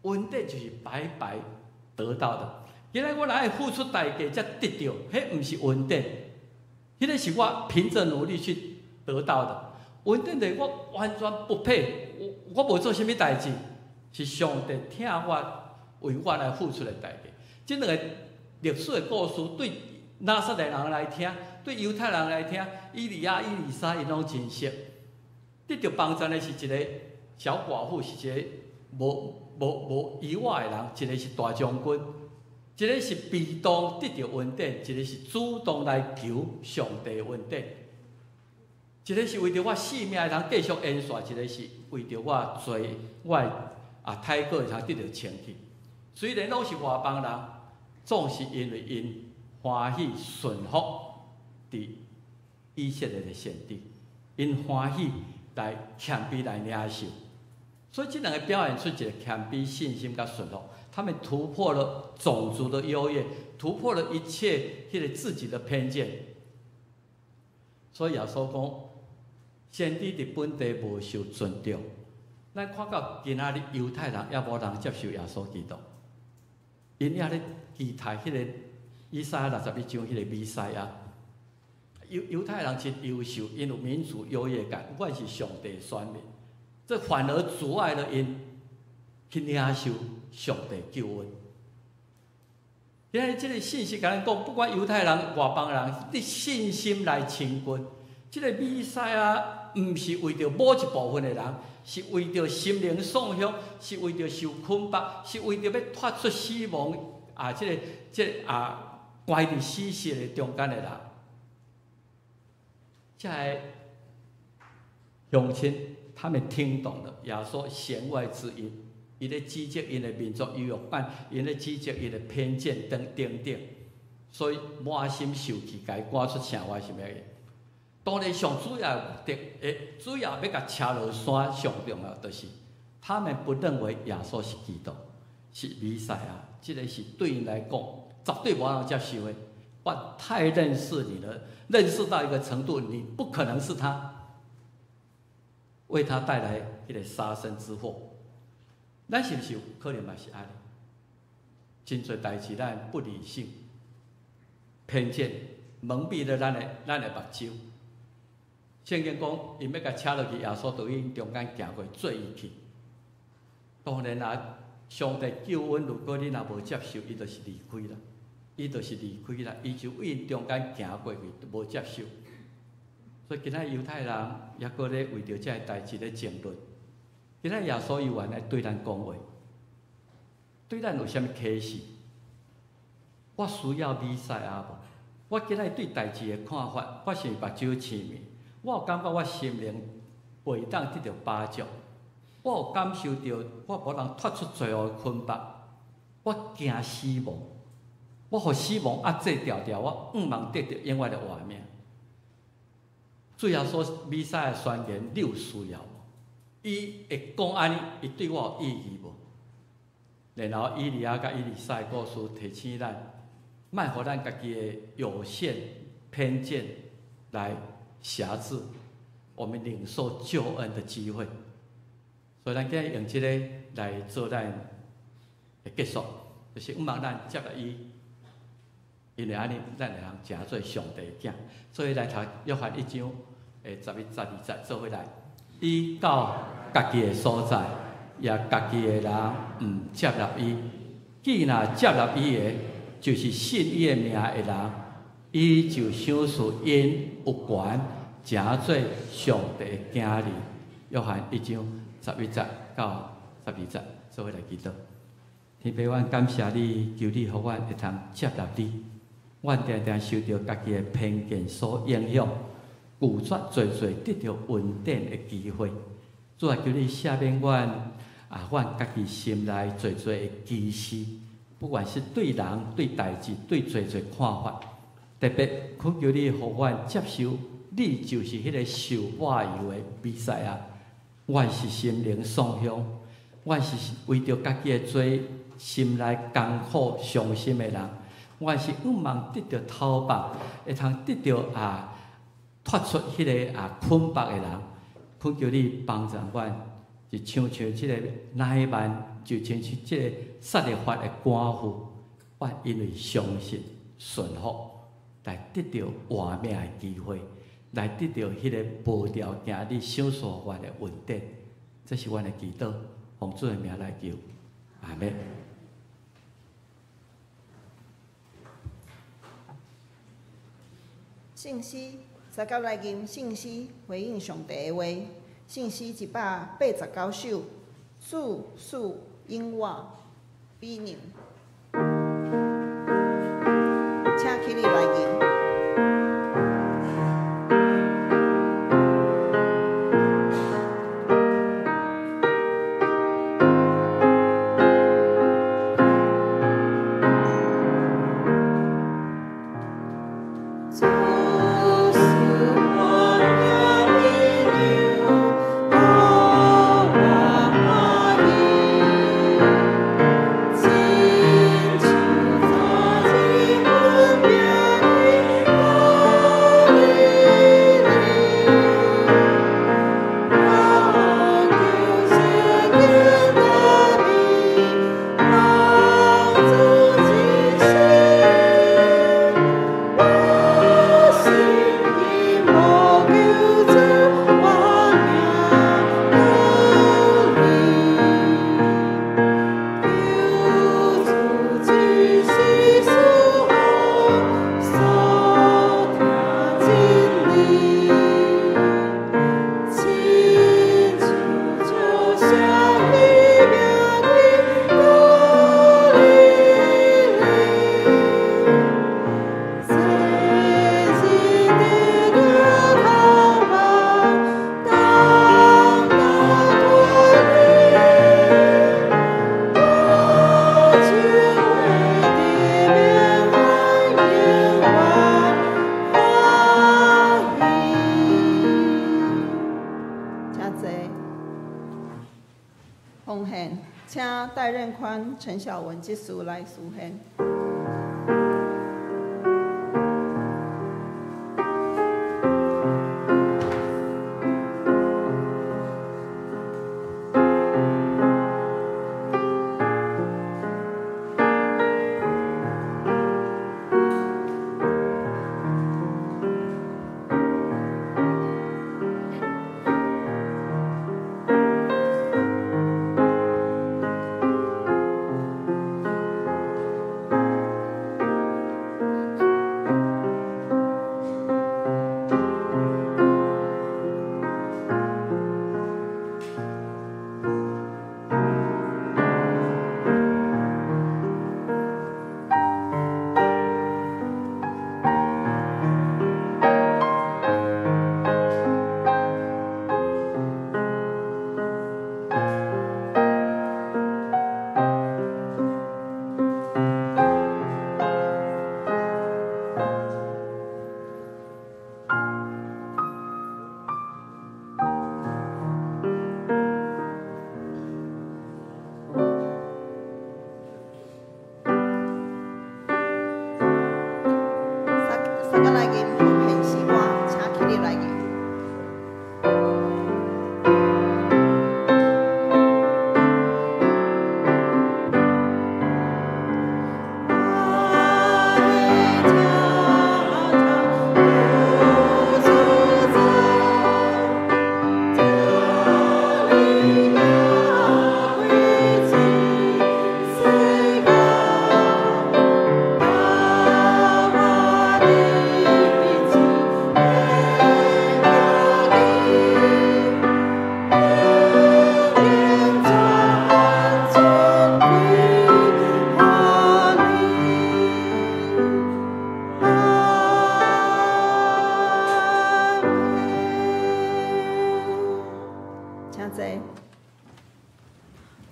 恩典就是白白得到的。今仔我若愛付出代價才得著，彼毋是恩典，彼个是我憑著努力去得到的。恩典就是我完全不配，我我無做啥物代誌，是上帝疼我，為我來付出的代價。這兩個歷史的故事對拿撒勒人來聽，對猶太人來聽，以利亞、以利沙𪜶攏真熟。得著幫贊的是一個小寡婦，是一個無無無依倚的人；一個是大將軍，一個是被動得著恩典，一個是主動來求上帝恩典。一個是為著我性命會通繼續延續，一個是為著我罪，我的啊太過會通得著清氣。雖然攏是外邦人，總是因為𪜶歡喜順服佇以色列的先知，𪜶歡喜來謙卑來領受，所以這兩個表現出一個謙卑、信心佮順服。他們突破了種族的優越，突破了一切彼個自己的偏見。所以耶穌講，先知佇本地無受尊重。咱看到今仔日猶太人猶無人接受耶穌基督，𪜶猶咧期待彼個以賽亞61章彼個彌賽亞。猶猶太人真優秀，𪜶有民族優越感，我是上帝選民，這反而阻礙了𪜶去領受上帝救恩。今仔日這個信息共咱講，不管猶太人、外邦人，你信心來親近，這個彌賽亞毋是為著某一部分的人，是為著心靈喪鄉，是為著受捆綁，是為著欲脫出死亡啊！這個、這個啊，關佇死室的中間的人，這個鄉親他們聽懂了耶穌弦外之音，伊咧指責𪜶的民族優越感，𪜶咧指責𪜶的偏見等等等，所以滿心受氣，共伊趕出城外是啥物？當然，上主要目的，主要欲共車落山，上重要就是，他們不認為耶穌是基督，是彌賽亞，這個是對𪜶來講絕對無法度接受的。我太認識你了，認識到一個程度，你不可能是他，為他帶來彼個殺身之禍。咱是毋是有可能嘛是按呢？真濟代誌咱不理性、偏見、蒙蔽了咱的目睭。聖經講，𪜶欲共車落去，耶穌佇𪜶中間行過，做伊去。當然啊，上帝救恩，如果你若無接受，伊就是離開啦，伊就是離開啦，伊就對𪜶中間行過去，無接受。所以今仔猶太人猶閣咧為著這个代誌咧爭論。今仔耶穌猶原來對咱講話，對咱有啥物啟示？我需要彌賽亞無？我今仔對代誌的看法，我是目睭青面，我有感覺我心靈袂當得著飽足，我有感受著我無能脫出罪惡的捆綁，我驚死亡，我予死亡壓制牢牢，我向望得著永遠的活命。主耶穌彌賽亞宣言，你有需要無？伊會講按呢，伊對我有意義無？然後以利亞佮以利沙的故事提醒咱，莫予咱家己的有限偏見來轄制我們領受救恩的機會。所以咱今日用這個來做咱的結束，就是向望咱接納伊，因為按呢，咱會通成做上帝的囝。所以來讀約翰一章的11、12節做伙來。伊到家己的所在，也家己的人毋接納伊。既若接納伊的，就是信伊的名的人，伊就賞賜𪜶有權成做上帝的囝兒。約翰一章11節到12節，做伙來祈禱。天父，阮感謝你，求你予阮會通接納你。阮定定受著家己的偏見所影響，拒絕濟濟得著恩典的機會。主啊，求你赦免阮啊，阮家己心內濟濟的歧視，不管是對人、對代誌、對濟濟看法，特別懇求你予阮接受，你就是彼个受抹油的彌賽亞。阮是心靈喪向，阮是為著家己的罪，心內艱苦傷心的人。阮是向望得著頭髮，會通得著啊脫出彼个啊捆綁的人。懇求你幫助阮，就親像這个乃縵，就親像這个撒勒法的寡婦，阮因為相信順服，來得著活命的機會，來得著彼个無條件你賞賜阮的恩典。這是阮的祈禱，奉主的名來求，阿們。聖詩，三甲來吟聖詩，回應上帝的話。聖詩189首，主賜引我美娘，請起立來吟。陳小文執事來書獻。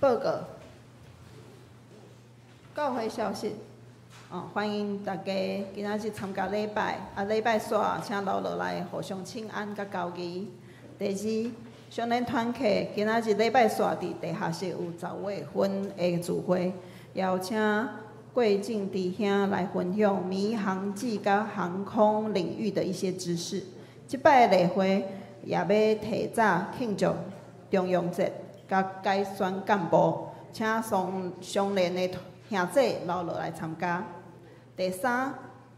報告，教會消息，哦，歡迎大家今仔日參加禮拜，啊，禮拜煞請留落來互相請安佮交誼。第二，相連團契今仔日禮拜煞佇地下室有10月份的聚會，邀請郭靖弟兄來分享迷航機佮航空領域的一些知識。這擺的例會也欲提早慶祝重陽節，佮改選幹部，請雙相連的兄弟留落來參加。第三，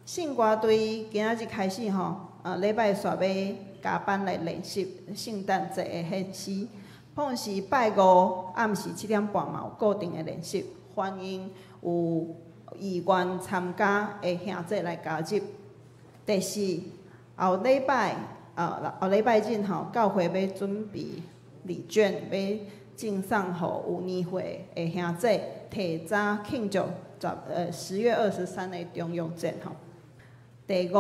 聖歌隊今仔日開始吼，禮拜煞欲加班來練習聖誕節的獻詩。碰是拜五暗時7點半嘛有固定的練習，歡迎有意願參加的兄弟來加入。第四，後禮拜，後禮拜日吼，教會欲準備禮券，欲贈送予有年歲的兄弟，提早慶祝10月23的重陽節吼。第五，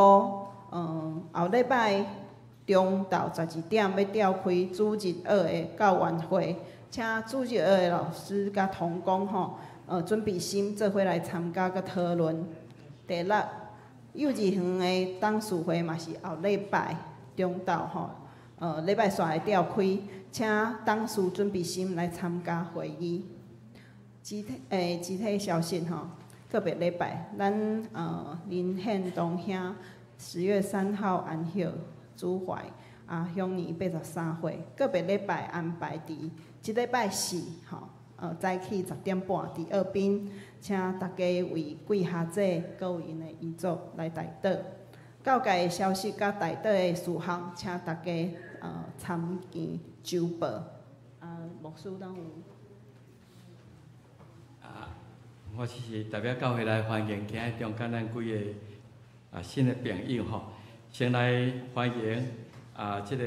後禮拜中晝12點欲召開主日學的教員會，請主日學的老師佮同工吼，準備心做伙來參加佮討論。第六，幼稚園的董事會嘛是後禮拜中晝吼，禮拜煞會召開，請董事準備心來參加會議。集體消息吼，個別禮拜，咱林獻東兄10月3號安息主懷，啊，享年83歲。個別禮拜安排佇這禮拜四吼，早起10點半佇澳濱，請大家為貴下姐閣有𪜶的遺囑來代禱。教界的消息佮代禱的事項，請大家參見週報。啊，牧師敢有？啊，我只是代表教會來歡迎今日中間咱幾个新的朋友吼，先來歡迎啊，這個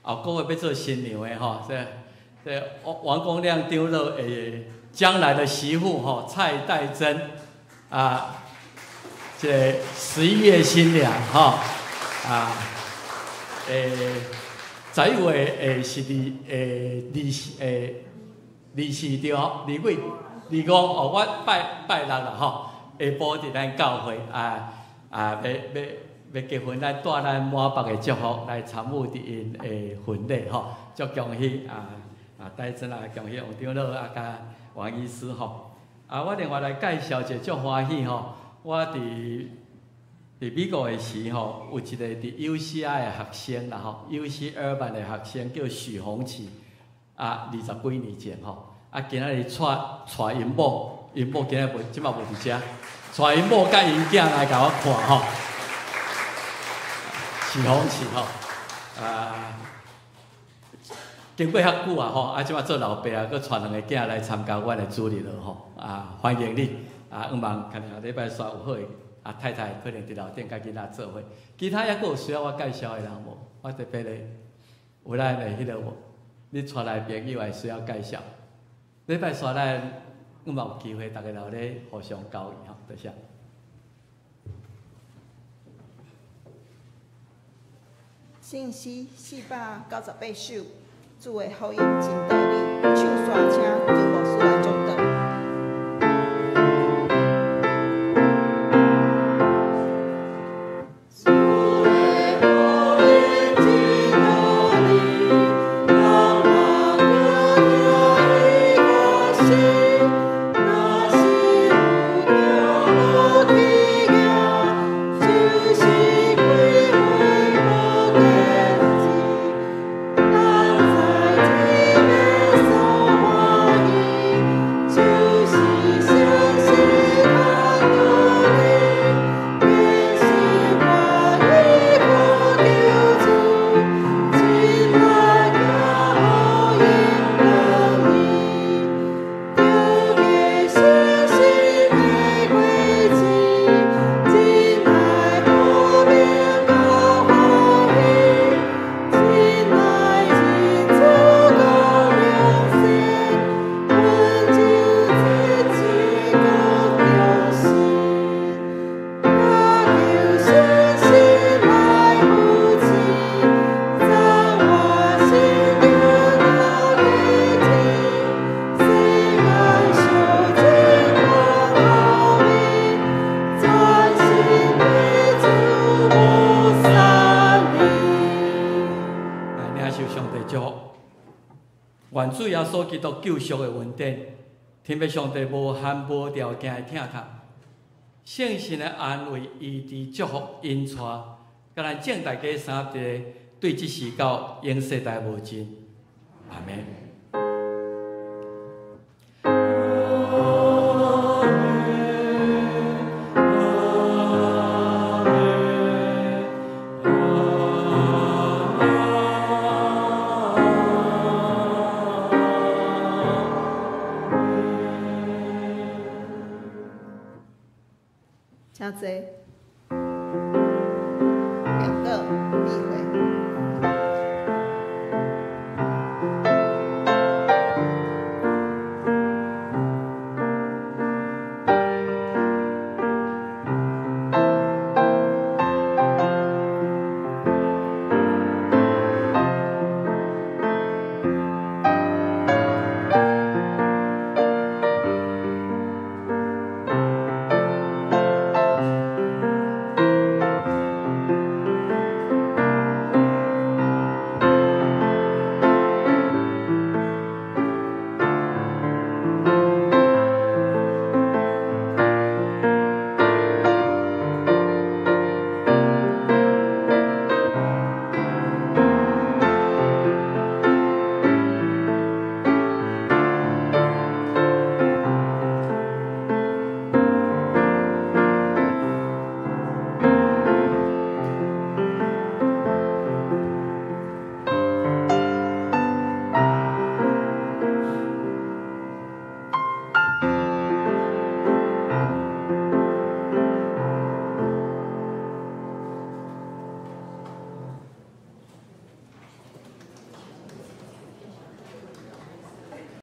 後個月欲做新娘的吼，這王公亮長老的將來的媳婦吼，蔡黛珍啊，這個11月新娘吼啊，11月是二四對吼，二幾25哦，我拜拜六啦吼，下晡佇咱教會欲結婚，咱帶咱滿腹的祝福來參與佇𪜶的婚禮吼，足恭喜啊啊！黛珍啊，恭喜王長老啊，佮王醫師吼。啊，我另外來介紹一個足歡喜吼，我佇美國的時吼，有一個佇 UCI 的學生啦吼，UC 爾灣的學生叫許紅旗，啊，20幾年前吼，啊，今仔日帶𪜶某，𪜶某今仔無，這擺無佇遮，帶𪜶某佮𪜶囝來共我看吼。許紅旗吼，啊，經過遐久啊吼，啊，這擺做老爸啊，閣帶兩个囝來參加阮的主日學吼，啊，歡迎你，啊，向望可能後禮拜煞有好的，啊，太太可能佇樓頂佮囡仔做伙，其他猶閣有需要我介紹的人無？我特別咧，有咱的彼个無？你帶來朋友會需要介紹。禮拜煞咱向望有機會，逐家留咧互相交誼吼，多謝。聖詩498首，主的福音真道理，唱煞請張牧師來講道。主的福音真道理，願主耶穌基督救贖的恩典，天父上帝無限無條件的疼惜，聖神的安慰、醫治、祝福、引帶，佮咱眾大家三合佇對這時到永世代無盡。阿們。請坐。